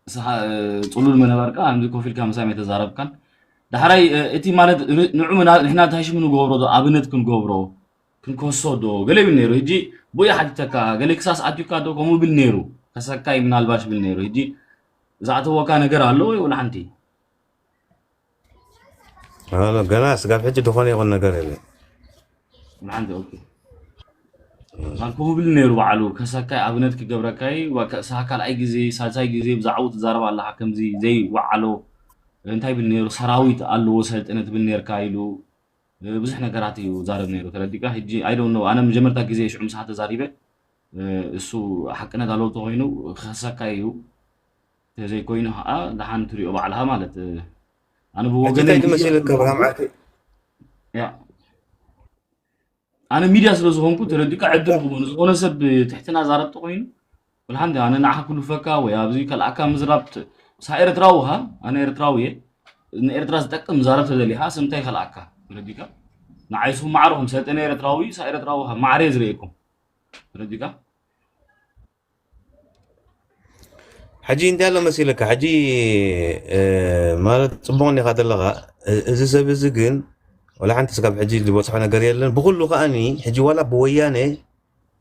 ስሓ፣ እ፣ ጽሉል መነበርካ፣ ኣምዚ ኮፍ ኢልካ ምሳይ ተዛረብካን። ዳሕራይ፣ እ፣ እቲ ማለት ር-፣ ንዑ ምና-፣ ንሕና እንታይ ሽም ንገብሮ ዶ? ኣብነት ክንገብሮ፣ ክንከሶ ዶ? ገለ ይብል ነይሩ። ሕጂ ብኡ ሓቲተካ፣ ገለ ክሳስ ኣትዩካ ዶ? ከምኡ ብል ነይሩ። ከሰካይ ምናልባሽ ብል ነይሩ። ሕጂ ዝኣተወካ ነገር ኣሎ ወይ ወላ ሓንቲ? ኣነ ገና ስጋብ ሕጂ ዝኾነ ይኹን ነገር የለን። ሓንቲ፣ ኦኬ። ማን ክብል ነይሩ ባዕሉ፣ ከሳካይ ኣብነት ክገብረካይ፣ ዋ፣ ከ-፣ ሳ-፣ ካልኣይ ግዜ፣ ሳልሳይ ግዜ ብዛዕባኡ ትዛረብ ኣለኻ፣ ከምዚ ዘይወዓሎ፣ እንታይ ብል ነይሩ፣ ሰራዊት ኣለዎ ሰልጠነ ትብል ነይርካ ኢሉ፣ እ፣ ብዙሕ ነገራት እዩ ዛረብ ነይሩ፣ ተረዲእካ? ሕጂ፣ I don't know፣ ኣነ መጀመርታ ግዜ ሽዑ ምሳኻ ተዛሪበ፣ እ፣ እሱ ሓቅነት ኣለዎ ተኾይኑ ክኸሰካ እዩ፣ ተዘይኮይኑ ኸዓ ደሓን ትሪኦ ባዕልኻ ማለት፣ እ፣ ኣነ ሕጂ ብወገነይ እንታይ ግዜ ትመስል ከብርሃም ዓርከይ? ያ። ኣነ ሚድያ ስለ ዝኾንኩ ተረዲእካ ዕድል ክቡን ዝኾነ ሰብ ትሕትና ዛረብ ተኾይኑ፣ ወላ ሓንቲ ኣነ ንዓኻ ክሉፈካ ወይ ኣብዚ ከልኣካ ምዝራብ ት-፣ ንስኻ ኤርትራዊ ኻ፣ ኣነ ኤርትራዊ እየ። ንኤርትራ ዝጠቅም ዛረብ ተደሊኻ ስምታይ ከልኣካ፣ ተረዲእካ? ንዓይ ስኹም ማዕረ ኹም፣ ሰልጠነ ኤርትራዊ፣ ንስኻ ኤርትራዊ ኻ፣ ማዕረ እየ ዝርእየኩም። ተረዲእካ? ሕጂ እንታይ ኣሎ መሲለካ? ሕጂ፣ እ፣ ማለት ጽቡቕ እንዲኻ ዘለኻ። እ-፣ እዚ ሰብ እዚ ግን ወላ ሓንቲ ስጋብ ሕጂ ዝበጽሖ ነገር የለን። ብኹሉ ከኣኒ ሕጂ ዋላ ብወያነ፣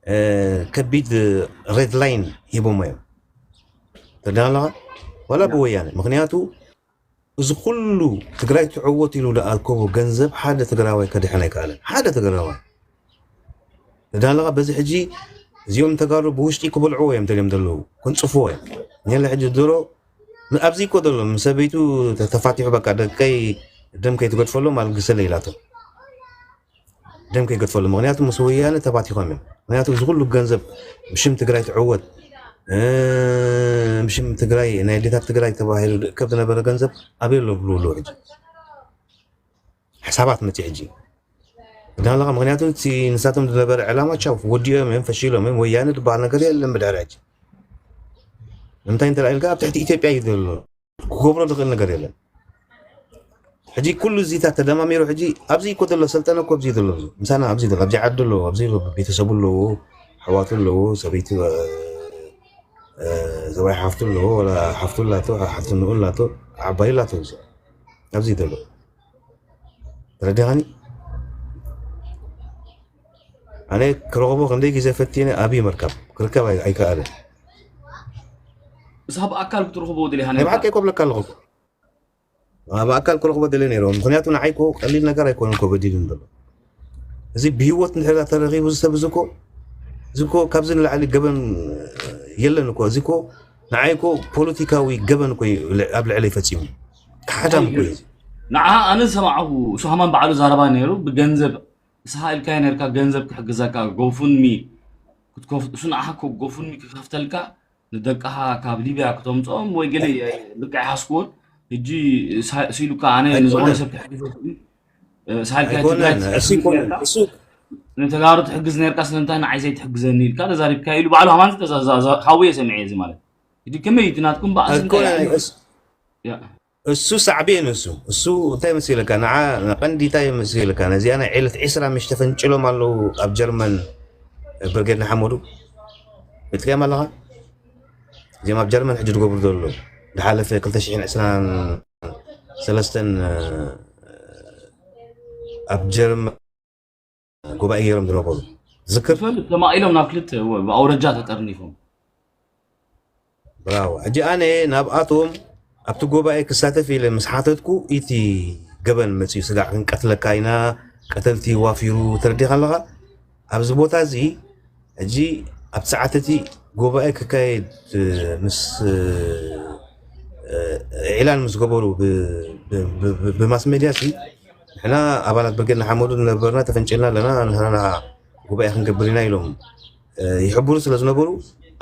እ፣ ከቢድ ሬድ ላይን ሂቦሞ እዮም። ተዳለኻ? ዋላ ያ። ብወያነ። ምኽንያቱ እዚ ኩሉ ትግራይ ትዕወት ኢሉ ዝኣከቦ ገንዘብ ሓደ ትግራዋይ ከድሕን ኣይከኣለን። ሓደ ትግራዋይ። ተዳለኻ? በዚ ሕጂ እዚኦም ተጋሩ ብውሽጢ ክበልዕዎ እዮም ተልዮም ዘለዉ። ክንጽፍዎ እዮም። የለ ሕጂ ድሮ ም-፣ ኣብዚ እኮ ዘሎ ምስ ሰበይቱ ተ-፣ ተፋቲሑ በቃ ደቀይ ደም ከይትገድፈሎም ኣልግሰለ ኢላቶ። ደም ከይገድፈሎም። ምኽንያቱ ምስ ወያነ ተባቲኾም እዮም። ምኽንያቱ እዚ ኩሉ ገንዘብ ብሽም ትግራይ ትዕወት፣ እ፣ ብሽም ትግራይ ናይ ኣዴታት ትግራይ ተባሂሉ ዝእከብ ዝነበረ ገንዘብ ኣበይ ኣሎ ብሉ ኣለዉ ሕጂ? ሕሳባት መፂ ሕጂ። ተዳለኻ? ምኽንያቱ እቲ ንሳቶም ዝነበረ ዕላማ ቻው ወዲኦም እዮም፣ ፈሺሎም እዮም። ወያነ ዝበሃል ነገር የለን ብድሕሪ ሕጂ። ንምንታይ እንተ ኢልካ ኣብ ትሕቲ ኢትዮጵያ እዩ ዘሎ። ክገብሮ ዝኽእል ነገር የለን። ሕጂ ኩሉ እዚታት ተደማሚሩ ሕጂ ኣብዚ እኮ ዘሎ ሰልጠነ እኮ ኣብዚ ዘሎ እዚ ምሳና ኣብዚ ዘሎ ኣብዚ ዓዲ ኣለዎ፣ ኣብዚ ኣሎ፣ ቤተሰቡ ኣለዎ፣ ኣሕዋቱ ኣለዎ፣ ሰበይቲ፣ እ፣ እ፣ ሰብኣይ ሓፍቱ ኣለዎ፣ ወላ ሓፍቱ ኣላቶ፣ ሓፍቱ ንኡ ኣላቶ፣ ዓባይ ኣላቶ እዚ ኣብዚ ዘሎ። ተረዲኻኒ? ኣነ ክረኽቦ ክንደይ ግዜ ፈቲነ ኣብይ ምርካብ ክርከብ ኣይ-፣ ኣይከኣልን። ንስኻ ብኣካል ክትረኽቦ ደሊኻ ናይ ነይርካ? ብሓቂ እኮ እብለካ ኣለኹ። ኣብ ኣካል ክረኽቦ ደልየ ነይረ። ምኽንያቱ ንዓይ እኮ ቀሊል ነገር ኣይኮነን እኮ በዲሉኒ ዘሎ። እዚ ብህይወት እንድሕር ተረኺቡ እዚ ሰብ እዚ እኮ፣ እዚ እኮ ካብዚ ንላዕሊ ገበን የለን እኮ። እዚ እኮ ንዓይ እኮ ፖለቲካዊ ገበን እኮ እዩ ል-፣ ኣብ ልዕለይ ፈጺሙ። ካሕዳም እኮ እዩ እዚ። ንዓ ኣነ ዝሰማዕኹ፣ እሱ ሃማን ባዕሉ ዛረባ ነይሩ፣ ብገንዘብ ንስኻ ኢልካዮ ነይርካ ገንዘብ ክሕግዘካ፣ ጎፉንሚ ክትከፍ-፣ እሱ ንዓኻ እኮ ጎፉንሚ ክኸፍተልካ ንደቅኻ ካብ ሊብያ ክተምፅኦም ወይ ገለ ልክዕ ይሓስክዎን። ሕጂ ሲሉካ ኣነ ንዝኾነ ሰብ ክሕግዘ ሳልካ ትግራይ እሱ ንተጋሩ ትሕግዝ ነርካ ስለምንታይ ንዓይ ዘይትሕግዘኒ ኢልካ ተዛሪብካ ኢሉ ባዕሉ ሃማን ሓውየ ሰሚዐ እዚ ማለት ሕጂ ከመይ እቲ ናትኩም በኣስ እንታይ እሱ ሳዕቤን እሱ እሱ እንታይ መሲለካ ንዓ ቀንዲ እንታይ መሲለካ ነዚኣ ናይ ዕለት ዕስራ ምሽ ተፈንጭሎም ኣለዉ ኣብ ጀርመን ብርጌድ ንሓመዱ እትሪኦም ኣለኻ እዚኦም ኣብ ጀርመን ሕጂ ዝገብሩ ዘሎ ዝሓለፈ ክልተ ሽሕን ዕስራን ሰለስተን ኣብ ጀርመን ጉባኤ ገይሮም ዝነበሩ ዝክር ፈልጥ ተማቒሎም ናብ ክልተ ብኣውረጃ ተጠርኒፎም ብራዎ ሕጂ ኣነ ናብኣቶም ኣብቲ ጉባኤ ክሳተፍ ኢለ ምስ ሓተትኩ እቲ ገበን መፅኡ ስጋዕ ክንቀትለካ ኢና ቀተልቲ ዋፊሩ ተረዲኻ ኣለኻ ኣብዚ ቦታ እዚ ሕጂ ኣብ ሰዓት እቲ ጉባኤ ክካየድ ምስ ኢላን ምስ ገበሩ ብማስ ሜድያ ሲ ንሕና ኣባላት ብርጌድ ንሓመዱ ዝነበርና ተፈንጭልና ኣለና ንሕና ጉባኤ ክንገብር ኢና ኢሎም ይሕብሩ ስለ ዝነበሩ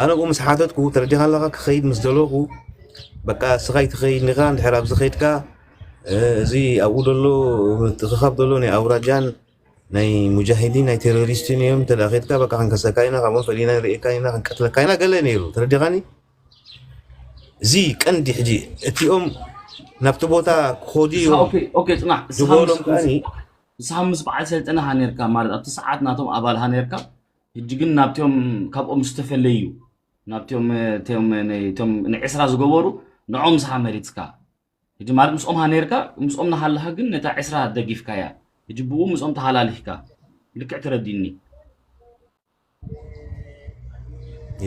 ኣነ ብኡ ምስ ሓተትኩ ተረዲኻ ኣለኻ ክኸይድ ምስ ደለኹ በቃ ስኻይ ትኸይድ ኒኻ እንድሕር ኣብዚ ኸይድካ እዚ ኣብኡ ደሎ ምትኽኻብ ደሎ ናይ ኣውራጃን ናይ ሙጃሂዲን ናይ ቴሮሪስትን እዮም እንተ ኸይድካ በቃ ክንከሰካ ኢና ካብኦም ፈሊና ንርእየካ ኢና ክንቀትለካ ኢና ገለ ነይሩ ተረዲኻኒ እዚ ቀንዲ ሕጂ እቲኦም ናብቲ ቦታ ክኸዱ እዮም ኦኬ ኦኬ ፅናሕ እስኻ ዝበሎም ምስ- ከዓኒ ንስኻ ምስ በዓል ሰልጠነ ሃ ነርካ ማለት ኣብቲ ሰዓት ናቶም ኣባል ሃ ነርካ ሕጂ ግን ናብቲኦም ካብኦም ዝተፈለዩ ናብቲኦም እቶም ቶም ንዕስራ ዝገበሩ ንዖም ንስኻ መሪፅካ ሕጂ ማለት ምስኦም ሃ ነርካ ምስኦም ናሃለኻ ግን ነታ ዕስራ ደጊፍካያ ሕጂ ብኡ ምስኦም ተሃላሊኽካ ልክዕ ትረዲኒ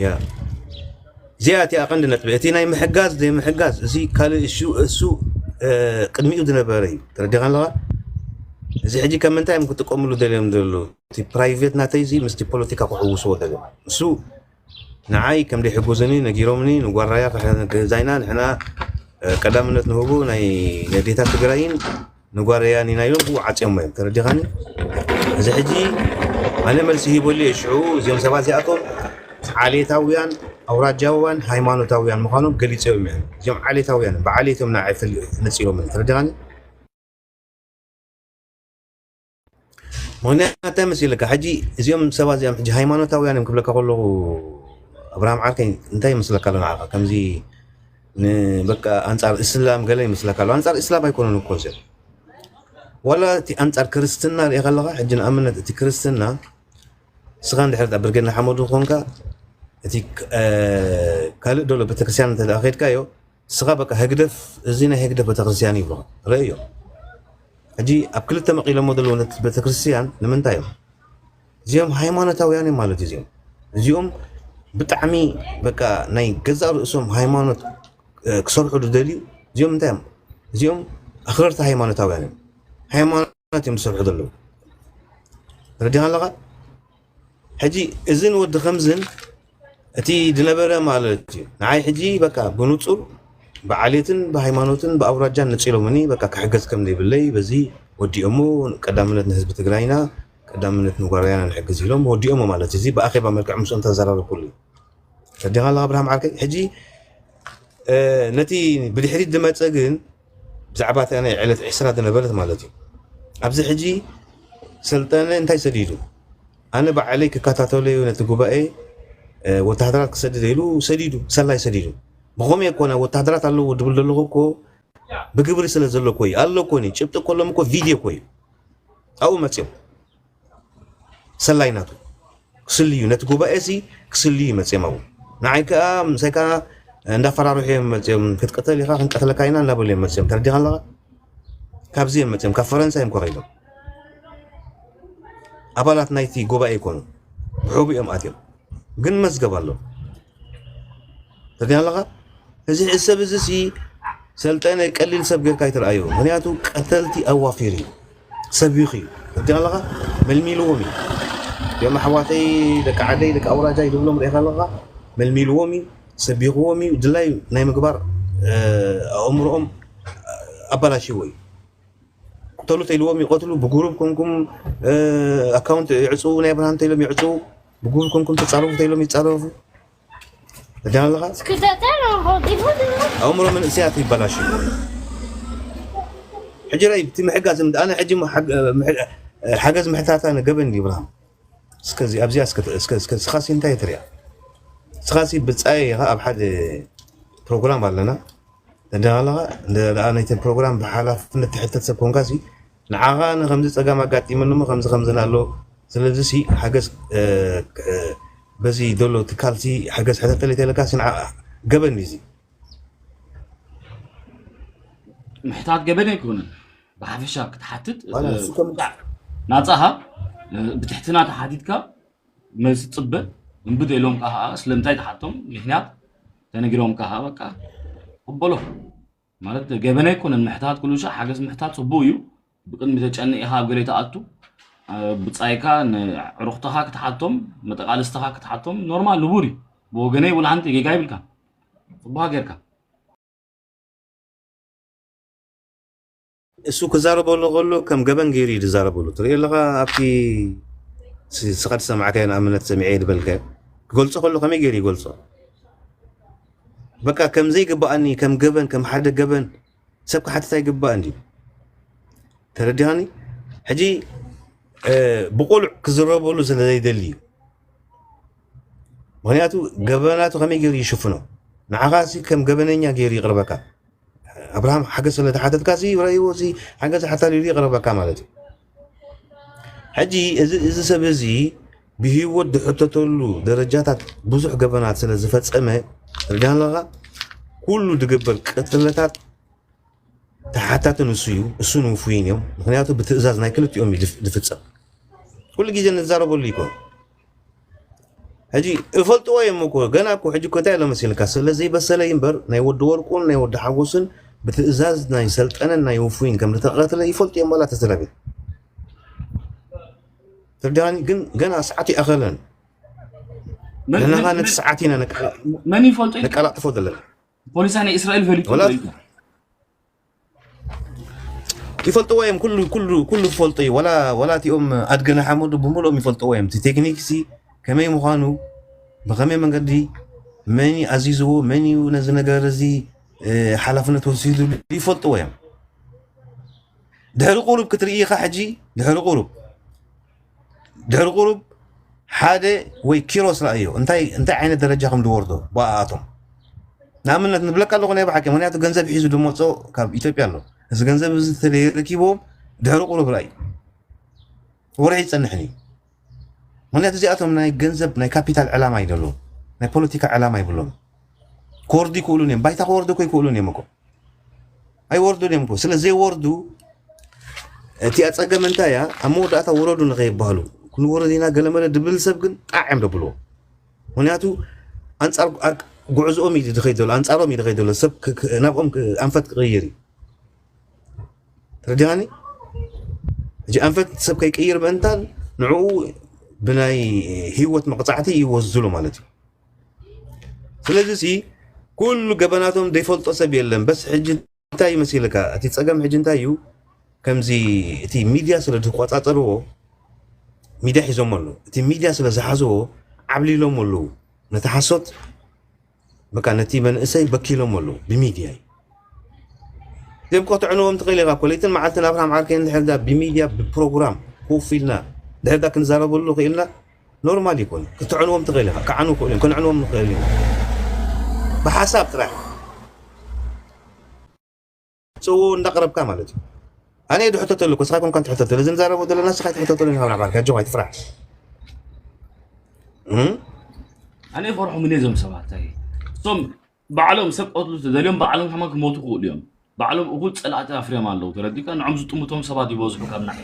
ያ እዚኣ እቲኣ ቀንዲ ነጥቢ እቲ ናይ ምሕጋዝ ዘይምሕጋዝ እዚ ካልእ እሹ እሱ ቅድሚኡ ዝነበረ እዩ ተረዲኻ ኣለኻ እዚ ሕጂ ካብ ምንታይ እዮም ክጥቀምሉ ደልዮም ዘለዉ እቲ ፕራይቬት ናተይ እዚ ምስቲ ፖለቲካ ክሕውስዎ ደልዮም እሱ ንዓይ ከም ደይሕጎዝኒ ነጊሮምኒ ንጓራያ ክሕግዛይና ንሕና ቀዳምነት ንህቡ ናይ ነዴታት ትግራይን ንጓረያን ኢና ኢሎም ብኡ ዓፅዮሞ እዮም ተረዲኻኒ እዚ ሕጂ ኣነ መልሲ ሂበሉ እየ ሽዑ እዚኦም ሰባት እዚኣቶም ዓሌታውያን ኣውራጃውያን ሃይማኖታውያን ምዃኖም ገሊፆም እዮም እዚኦም ዓሌታውያን ብዓሌት እዮም ንዓይ ፈሊ- ነፂሎም ተረዲኻኒ ምክንያት እንታይ መሲለካ ሕጂ እዚኦም ሰባት እዚኦም ሕጂ ሃይማኖታውያን እዮም ክብለካ ከለኹ ኣብርሃም ዓርከይ እንታይ ይመስለካ ኣሎ ንዓኻ ከምዚ ንበቃ ኣንፃር እስላም ገለ ይመስለካ ኣሎ ኣንፃር እስላም ኣይኮነን እኮ እዚኦም ዋላ እቲ ኣንፃር ክርስትና ሪኢ ከለካ ሕጂ ንኣብነት እቲ ክርስትና ስኻ እንድሕር ኣብ ብርጌድ ንሓመዱ ኮንካ እቲ ካልእ ደሎ ቤተክርስትያን እንተ ከድካዮ ስኻ በቃ ህግደፍ እዚ ናይ ህግደፍ ቤተክርስትያን ይብሎ ረእዮ ሕጂ ኣብ ክልተ መቂሎሞ ዘለዉ ነቲ ቤተክርስትያን ንምንታይ እዮም እዚኦም ሃይማኖታውያን እዮም ማለት እዩ እዚኦም እዚኦም ብጣዕሚ በቃ ናይ ገዛእ ርእሶም ሃይማኖት ክሰርሑ ዝደልዩ እዚኦም እንታይ እዮም እዚኦም ኣኽረርቲ ሃይማኖታውያን እዮም ሃይማኖት እዮም ዝሰርሑ ዘለዉ ረዲኻ ኣለኻ ሕጂ እዝን ወዲ ከምዝን እቲ ዝነበረ ማለት እዩ ንዓይ ሕጂ በቃ ብንፁር ብዓሌትን ብሃይማኖትን ብኣውራጃን ነፂሎምኒ በቃ ክሕገዝ ከም ዘይብለይ በዚ ወዲኦሞ ቀዳምነት ንህዝቢ ትግራይና ቀዳምነት ንጓርያና ንሕግዝ ኢሎም ወዲኦሞ ማለት እዚ ብኣኼባ መልክዕ ምስኦም ተዘራረብኩሉ ረዲኻ ኣለኻ ኣብርሃም ዓርከይ ሕጂ ነቲ ብድሕሪት ዝመፀ ግን ብዛዕባ እታ ናይ ዕለት ዕስራ ዝነበረት ማለት እዩ ኣብዚ ሕጂ ሰልጠነ እንታይ ሰዲዱ ኣነ ባዕለይ ክከታተሎ እዩ ነቲ ጉባኤ ወታደራት ክሰድድ ኢሉ ሰዲዱ ሰላይ ሰዲዱ ብኸምኡ የኮነ ወታደራት ኣለዎ ድብል ዘለኹ እኮ ብግብሪ ስለ ዘሎ እኮ እዩ ኣሎ እኮ ጭብጢ ከሎም እኮ ቪድዮ እኮ እዩ ኣብኡ መፅኦም ሰላይ ናቱ ክስልዩ ነቲ ጉባኤ ሲ ክስልዩ መፅኦም ኣብኡ ንዓይ ከዓ ምሳይ ከዓ እንዳፈራርሑ እዮም መፅኦም ክትቅተል ኢኻ ክንቀትለካ ኢና እናበሉ እዮም መፅኦም ተረዲኻ ኣለኻ ካብዚ እዮም መፅኦም ካብ ፈረንሳ እዮም ኮረይዶም ኣባላት ናይቲ ጉባኤ ይኮኑ ብሕቡ እዮም ኣትዮም ግን መዝገብ ኣሎ ተረዲኻ ኣለኻ እዚ ሰብ እዚ ሲ ሰልጠነ ቀሊል ሰብ ጌርካ ኣይትርኣዮ ምክንያቱ ቀተልቲ ኣዋፊር እዩ ሰቢኽ እዩ ተረዲኻ ኣለኻ መልሚልዎም እዩ እዮም ኣሕዋተይ ደቂ ዓደይ ደቂ ኣውራጃይ ዝብሎም ርኢኻ ኣለኻ መልሚልዎም እዩ ሰቢኽዎም እዩ ድላይ ናይ ምግባር ኣእምሮኦም ኣባላሽዎ እዩ ቅተሉ ተይልዎም ይቀትሉ ብጉሩብ ኮንኩም ኣካውንት ይዕፅው ናይ ብርሃን ተይሎም ይዕፅው ብጉሩብ ኮንኩም ተፃረፉ ተይሎም ይፃረፉ ተዳን ኣለኻ? እስክዳታ ነው ሆዲፉ ድማ ኣእምሮ መንእሰያት ይበላሽ። ሕጂ ራይ እቲ ምሕጋዝ እንዳ ኣነ ሕጂ ምሓግ- ምሕ- ሓገዝ ምሕታታ ንገበን ይብርሃም። እስከዚ ኣብዚኣ እስከ እስከ እስከ ስኻሲ እንታይ ትሪኣ? ስኻሲ ብጻይ ኢኻ ኣብ ሓደ ፕሮግራም ኣለና። ተዳን ኣለኻ? እንደ ደኣ ናይቲ ፕሮግራም ብሓላፍነት ትሕተት ሰብ ኮንካሲ ንዓኻ ንከምዚ ጸጋም ኣጋጢመኒ እሞ ከምዚ ከምዚ ኣሎ። ስለዚ ሲ ሓገዝ እ፣ እ፣ በዚ ዘሎ ትካልሲ ሓገዝ ሕተተለይ ተለካሲ ንዓ ገበን እዩ እዚ። ምሕታት ገበን ኣይኮነን። ብሓፈሻ ክትሓትት ዋላ እሱ ከም ናፃኻ ብትሕትና ተሓቲትካ መልሲ ፅበ እምብደ ኢሎም ከዓ ስለምንታይ ተሓቶም ምክንያት ተነጊሮም ከዓ በቃ ቅበሎ። ማለት ገበን ኣይኮነን ምሕታት፣ ኩሉ ሻዕ ሓገዝ ምሕታት ፅቡቅ እዩ። ብቅድሚ ተጨንእ ኢኻ ኣብ ገለ ተኣቱ። ብፃይካ ንዕሩኽትኻ ክትሓቶም፣ መጠቃልስትኻ ክትሓቶም ኖርማል ንቡር እዩ። ብወገነይ ውላ ሓንቲ ጌጋ ይብልካ። ፅቡቅ ጌርካ። እሱ ክዛረበሉ ከሎ ከም ገበን ገይሩ እዩ ዝዛረበሉ ትርኢ ኣለኻ። ኣብቲ ስ- ስኻ ዝሰማዕካዮ ንኣብነት ሰሚዐ ዝበልካዮ ክገልጾ ከሎ ከመይ ገይሩ ይገልጾ? በቃ ከም ዘይግባኣኒ ከም ገበን ከም ሓደ ገበን ሰብ ክሓትት ኣይግባእን ድዩ? ተረዲኻኒ? ሕጂ እ፣ ብቁሉዕ ክዝረበሉ ስለ ዘይደሊ እዩ። ምክንያቱ ገበናቱ ከመይ ገይሩ ይሽፍኖ? ንዓኻ ሲ ከም ገበነኛ ገይሩ ይቅርበካ። ኣብርሃም ሓገዝ ስለ ተሓተትካ ሲ ረእይዎ ሲ ሓገዝ ሓታሊሉ ይቅርበካ ማለት እዩ። ሕጂ እዚ እዚ ሰብ እዚ ብህይወት ዝሕተተሉ ደረጃታት ብዙሕ ገበናት ስለ ዝፈጸመ ርዳን ኣለኻ ኩሉ ድግበር ቅትለታት ተሓታቲ ንሱ እዩ። እሱን ውፉይን እዮም። ምክንያቱ ብትእዛዝ ናይ ክልቲኦም እዩ ዝፍ- ዝፍጸም። ኩሉ ግዜ ንዛረበሉ ይኮን። ሕጂ እፈልጥዎ እዮም እኮ ገና እኮ ሕጂ እኮ እንታይ ኣሎ መሲልካ ስለ ዘይበሰለ እዩ እምበር ናይ ወዲ ወርቁን ናይ ወዲ ሓጎስን ብትእዛዝ ናይ ሰልጠነን ናይ ውፉይን ከም ዝተቐትለ ይፈልጡ እዮም ዋላ ተስራ ቤት ትርዳኒ ግን ገና ሰዓት ይኣኸለን መን- ንሕና መን- ነቲ ሰዓት ኢና ነቃላ- መን ይፈልጦ ኢልካ? ነቀላጥፎ ዘለና ፖሊስ ናይ እስራኤል ፈሊጡ ወላ- ኢልካ? ይፈልጥዎ እዮም ኩሉ ኩሉ ኩሉ ዝፈልጦ እዩ ወላ ወላ እቲኦም ኣድገ ንሓመዱ ብምልኦም ይፈልጥዎ እዮም እቲ ቴክኒክ ሲ ከመይ ምዃኑ ብኸመይ መንገዲ መን እዩ ኣዚዝዎ መን እዩ ነዚ ነገር እዚ እ፣ ሓላፍነት ወሲዱ ይፈልጥዎ እዮም ድሕሪ ቁሩብ ክትርኢ ኢኻ ሕጂ ድሕሪ ቁሩብ ድሕሪ ቁሩብ ሓደ ወይ ኪሮስ ረኣዮ እንታይ እንታይ ዓይነት ደረጃ ከም ዝወርዶ ብኣኣቶም ንኣብነት ንብለካ ኣለኹ ናይ ብሓቂ ምክንያቱ ገንዘብ ሒዙ ዝመፆ ካብ ኢትዮጵያ ኣሎ እዚ ገንዘብ እዚ ተለይረኪብዎም ድሕሪ ቁሩብ ረኣዩ ወርሒ ይፀንሕን እዩ ምክንያቱ እዚኣቶም ናይ ገንዘብ ናይ ካፒታል ዕላማ ይደለዎም ናይ ፖለቲካ ዕላማ ይብሎም ክወርዱ ይክእሉን እዮም ባይታ ክወርዱ እኮ ይክእሉን እዮም እኮ ኣይወርዱን እዮም እኮ ስለ ዘይወርዱ እቲ ኣፀገም እንታይ እያ ኣብ መወዳእታ ወረዱ ንኸይበሃሉ ክንወረድ ኢና ገለመለ ድብል ሰብ ግን ጣዕ እዮም ደብልዎ ምክንያቱ ኣንፃር ጉዕዝኦም እዩ ዝኸይድ ዘሎ ኣንፃሮም እዩ ዝኸይድ ዘሎ ሰብ ናብኦም ኣንፈት ክቕይር እዩ ተረዲኻኒ ሕጂ ኣንፈት ሰብ ከይቅይር ምእንታን ንዕኡ ብናይ ህይወት መቕፃዕቲ ይወስድሉ ማለት እዩ ስለዚ ሲ ኩሉ ገበናቶም ዘይፈልጦ ሰብ የለን በስ ሕጂ እንታይ ይመስልካ እቲ ፀገም ሕጂ እንታይ እዩ ከምዚ እቲ ሚድያ ስለ ዝቆፃፀርዎ ሚድያ ሒዞሞ ኣለዉ እቲ ሚድያ ስለ ዝሓዝዎ ዓብሊሎም ኣለዉ ነቲ ሓሶት በቃ ነቲ መንእሰይ በኪሎም ኣለዉ ብሚድያ እዩ እዚኦም ከተዕንዎም ትኽእል ኢኻ እኮ ለይትን መዓልትን ኣብርሃም ዓርከይ እንድሕር ዳ ብሚድያ ብፕሮግራም ኮፍ ኢልና ድሕር ዳ ክንዛረበሉ ክኢልና ኖርማል ይኮን ክትዕንዎም ትኽእል ኢኻ ክዓኑ ክእሉ እዮም ክንዕንዎም ንኽእል ኢና ብሓሳብ ጥራሕ ፅዎ እንዳቅረብካ ማለት እዩ ኣነ ድሕተተሉ ኮስኻ ኮንካ ትሕተተሉ እዚ ንዛረቦ ዘለና ስኻ ትሕተተሉ ኢና ብዓባልካ ጆኻ ይትፍራሕ ኣነ ይፈርሖም እኔ እዞም ሰባት እንታይ እሶም ባዕሎም ሰብ ቀትሉ ተደልዮም ባዕሎም ሕማ ክሞቱ ክኽእሉ እዮም ባዕሎም እኹል ፀላእቲ ኣፍርዮም ኣለዉ ተረዲካ ንዖም ዝጥምቶም ሰባት ይበዝሑ ካብ ናይ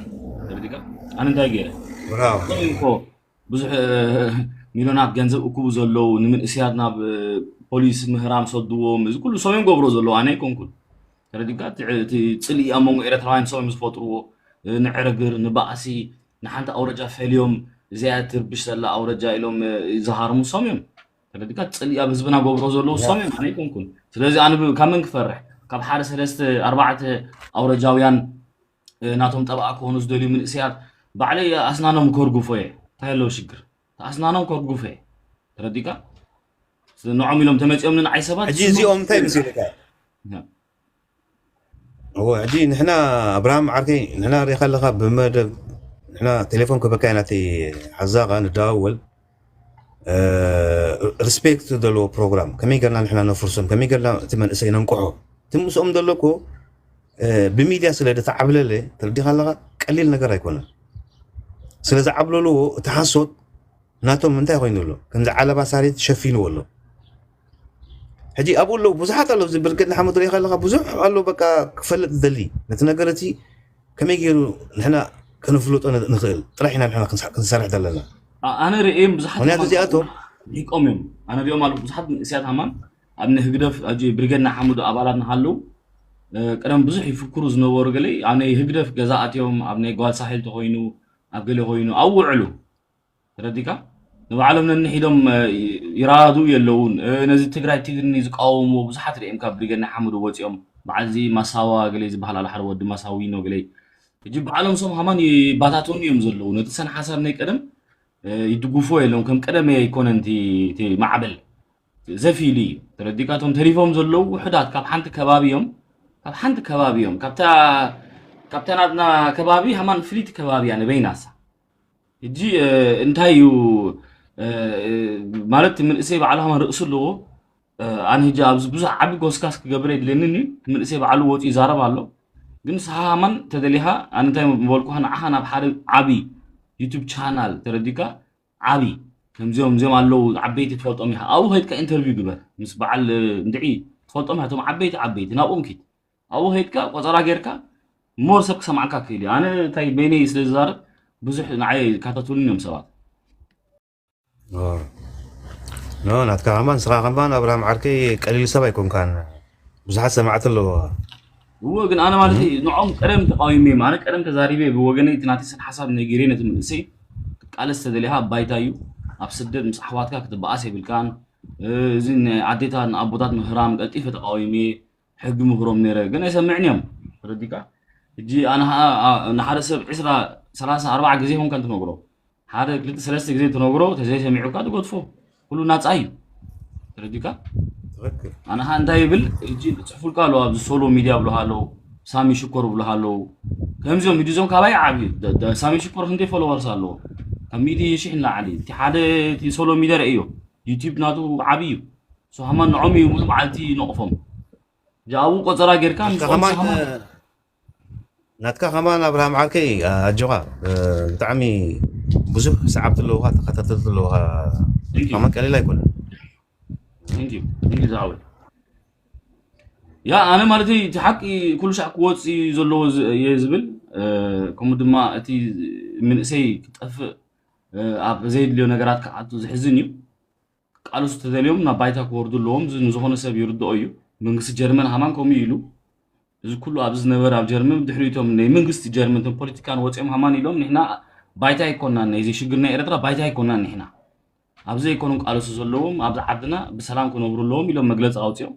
ተረዲካ ኣነ እንታይ ገይረ ብራው እኮ ብዙሕ ሚሊዮናት ገንዘብ እኩቡ ዘለዉ ንምንእስያት ናብ ፖሊስ ምህራም ሰድዎም እዚ ኩሉ ሰብዮም ገብሮ ዘለዉ ኣነ ኣይኮንኩን ተረዲካ እቲ እቲ ፅልኢ ኣብ መንጎ ኤረትራውያን ሰብዮም ዝፈጥርዎ ንዕርግር ንባእሲ ንሓንቲ ኣውረጃ ፈልዮም እዚኣ ትርብሽ ዘላ ኣውረጃ ኢሎም ዝሃርሙ ሰብዮም ተረዲካ ፅልኢ ኣብ ህዝብና ገብሮ ዘለዉ ሰብዮም ኣነ ኣይኮንኩን ስለዚ ኣነ ካብ መን ክፈርሕ ካብ ሓደ ሰለስተ ኣርባዕተ ኣውረጃውያን ናቶም ጠበቃ ክኾኑ ዝደልዩ ምንእስያት ባዕለይ ኣስናኖም ከርጉፎ እየ እንታይ ኣለዎ ሽግር ኣስናኖም ከርጉፎ እየ ተረዲካ ንዖም ኢሎም ተመፂኦም ንንዓይ ሰባት ሕጂ እዚኦም እንታይ ምስልካ? እዎ፣ ሕጂ ንሕና ኣብርሃም ዓርከይ፣ ንሕና ርኢኻ ኣለኻ ብመደብ፣ ንሕና ቴሌፎን ክበካ ኢና፣ እቲ ሓዛኻ ንደዋወል። ሪስፔክት ዘለዎ ፕሮግራም ከመይ ገርና ንሕና ነፍርሶም፣ ከመይ ገርና እቲ መንእሰይ ነንቅሖ? እቲ ምስኦም ዘሎ እኮ ብሚድያ ስለ ዝተዓብለለ፣ ተረዲኻ ኣለኻ፣ ቀሊል ነገር ኣይኮነን። ስለ ዝዓብለልዎ እቲ ሓሶት ናቶም እንታይ ኮይኑ ኣሎ? ከምዚ ዓለባ ሳሬት ሸፊንዎ ኣሎ። ሕጂ ኣብኡ ኣለዉ ብዙሓት ኣለዉ፣ እዚ ብርጌድ ንሓመዱ ርኢኻ ኣለኻ፣ ብዙሕ ኣሎ፣ በቃ ክፈልጥ ዝደሊ ነቲ ነገር እቲ ከመይ ገይሩ ንሕና ከነፍልጦ ንኽእል ጥራሕ ኢና ንሕና ክንሰርሕ ዘለና። ኣነ ርእዮም ብዙሓት ምክንያቱ እዚኣቶም ሊቆም እዮም። ኣነ ሪኦም ኣለኩ ብዙሓት መንእሰያት ሃማን ኣብ ናይ ህግደፍ ኣጂ ብርጌድ ንሓመዱ ኣባላት ንሃለዉ ቀደም ብዙሕ ይፍክሩ ዝነበሩ ገለ ኣብ ናይ ህግደፍ ገዛ ኣትዮም ኣብ ናይ ጓል ሳሕል ተኮይኑ ኣብ ገለ ኮይኑ ኣብ ውዕሉ ተረዲካ ንባዕሎም ነንሒዶም ይራዱ የለውን። ነዚ ትግራይ ትግርኒ ዝቃወምዎ ብዙሓት ርኤም ካብ ብሪገድ ናይ ሓመዱ ወፂኦም በዓልዚ ማሳዋ ገለ ዝበሃል ኣሎ ሓደ ወዲ ማሳዊኖ ገለ ሕጂ በዓሎም ሶም ሃማን ይባታተኑ እዮም ዘለዉ። ነቲ ሰን ሓሳብ ናይ ቀደም ይድግፎ የለውን። ከም ቀደም ኣይኮነን እቲ ማዕበል ዘፊሉ እዩ ተረዲካ። እቶም ተሪፎም ዘለዉ ውሕዳት ካብ ሓንቲ ከባቢ እዮም ካብ ሓንቲ ከባቢ እዮም ካብታ ናትና ከባቢ ሃማን ፍልይቲ ከባቢ እያ ንበይናሳ ሕጂ እንታይ እዩ ማለት እቲ መንእሰይ ባዕሉ ሃማን ርእሱ ኣለዎ። ኣነ ሕጂ ኣብዚ ብዙሕ ዓቢ ጎስጋስ ክገብር የድልየንን እዩ። እቲ መንእሰይ ባዕሉ ወፂኡ ይዛረብ ኣሎ። ግን ንስኻ ሃማን ተደሊኻ ኣነ እንታይ ምበልኩኻ ንዓኻ ናብ ሓደ ዓቢ ዩቱብ ቻናል ተረዲካ ዓቢ ከምዚኦም እዚኦም ኣለዉ ዓበይቲ ትፈልጦም ኢኻ ኣብኡ ከይድካ ኢንተርቪው ግበር ምስ በዓል እንድዒ ትፈልጦም ኢኻ እቶም ዓበይቲ ዓበይቲ ናብኦም ኪድ ኣብኡ ከይድካ ቆፀራ ጌርካ ሞር ሰብ ክሰምዓካ ክእል እዩ ኣነ እንታይ በይነይ ስለ ዝዛረብ ብዙሕ ንዓይ ካታትሉን እዮም ሰባት ኖ ናትካ ከማን ንስኻ ከማን ኣብርሃም ዓርከይ ቀሊል ሰብ ኣይኮንካን ብዙሓት ሰማዕቲ ኣለዎ እዎ ግን ኣነ ማለት ንዖም ቀደም ተቃዊመ እዮም ኣነ ቀደም ተዛሪበ ብወገነይ እቲ ናተይ ስን ሓሳብ ነጊረ ነቲ መንእሰይ ክትቃለስ ተደሊኻ ኣብ ባይታ እዩ ኣብ ስደት ምስ ኣሕዋትካ ክትበኣስ የብልካን እዚ ኣዴታት ንኣቦታት ምህራም ቀልጢፈ ተቃዊመ ሕጊ ምክሮም ነረ ግን ኣይሰምዕን እዮም ተረዲካ ሕጂ ኣነ ንሓደ ሰብ ዕስራ ሰላሳ ኣርባዓ ግዜ ይኮንካ ትነግሮ ሓደ ክልተ ሰለስተ ግዜ ትነግሮ ተዘይሰሚዑካ ትገድፎ ኩሉ ናፃ እዩ ተረዲካ ኣነ ከዓ እንታይ ይብል ሕጂ ፅሑፉልካ ኣለዉ ኣብዚ ሶሎ ሚድያ ብልሃ ኣለዉ ሳሚ ሽኮር ብልሃ ኣለዉ ከምዚኦም ሕጂ እዞም ካባይ ዓብዩ ሳሚ ሽኮር ክንደይ ፎሎወርስ ኣለዎ ካብ ሚእቲ ሽሕ ንላዕሊ እቲ ሓደ እቲ ሶሎ ሚድያ ርእዮ ዩቲብ ናቱ ዓብዩ ሶሃማ ንዖም እዩ ሙሉ በዓልቲ ነቕፎም ጃቡ ቆፀራ ጌርካ ናትካ ከማን ኣብርሃም ዓርከይ ኣጆኻ ብጣዕሚ ብዙሕ ሰዓብቲ ኣለውካ ተኸታተልቲ ኣለውካ ከማን ቀሊል ኣይኮነ ያ ኣነ ማለት እቲ ሓቂ ኩሉ ሻዕ ክወፅ እዩ ዘለዎ እየ ዝብል ከምኡ ድማ እቲ ምንእሰይ ክጠፍእ ኣብ ዘየድልዮ ነገራት ክዓቱ ዝሕዝን እዩ ቃልሱ ተደልዮም ናብ ባይታ ክወርዱ ኣለዎም። እዚ ንዝኾነ ሰብ ይርድኦ እዩ። መንግስቲ ጀርመን ሃማን ከምኡ ኢሉ እዚ ኩሉ ኣብዚ ዝነበረ ኣብ ጀርመን ብድሕሪቶም ናይ መንግስቲ ጀርመን ቶም ፖለቲካን ወፂኦም ሃማን ኢሎም ንሕና ባይታ ኣይኮናን ናይዚ ሽግር ናይ ኤረትራ ባይታ ኣይኮናን ንሕና ኣብዚ ኣይኮኑን ቃልሱ ዘለዎም ኣብዚ ዓድና ብሰላም ክነብሩ ኣለዎም ኢሎም መግለፂ ኣውፂኦም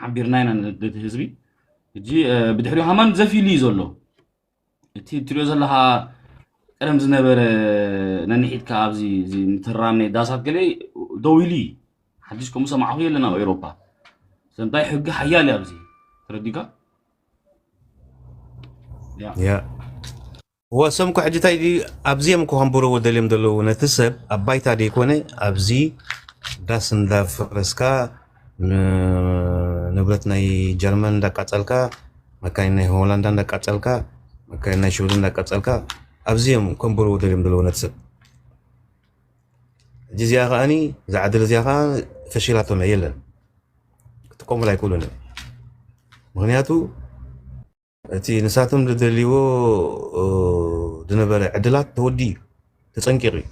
ሓቢርና ኢና ነቲ ህዝቢ ሕጂ ብድሕሪኡ ሃማን ዘፊሉ እዩ ዘሎ እቲ እትሪኦ ዘለኻ ቀደም ዝነበረ ነንሒትካ ኣብዚ ምትራም ናይ ዳሳት ገለ ደው ኢሉ እዩ ሓድሽ ከምኡ ሰማዕኹ የለን ኣብ ኤሮፓ ስለምንታይ ሕጊ ሓያል እዩ ኣብዚ ተረዲካ ወሰምኩ ሕጂ እንታይ ድዩ ኣብዚኦም እኮ ከንብርዎ ደልዮም ዘለዉ ነቲ ሰብ ኣብ ባይታ ደይኮነ ኣብዚ ዳስ እንዳፈረስካ ንብረት ናይ ጀርመን እንዳቃፀልካ መካይን ናይ ሆላንዳ እንዳቃፀልካ መካይን ናይ ሽወደን እንዳቃፀልካ ኣብዚኦም ከንብርዎ ደልዮም ዘለዉ ነቲ ሰብ ሕጂ እዚኣ ከዓኒ እዛ ዕድል እዚኣ ከዓ ፈሺላቶም እያ የለን ክጥቀሙላ ኣይክእሉን እዮም ምክንያቱ እቲ ንሳቶም ዝደልይዎ ዝነበረ ዕድላት ተወዲኡ ተፀንቂቑ እዩ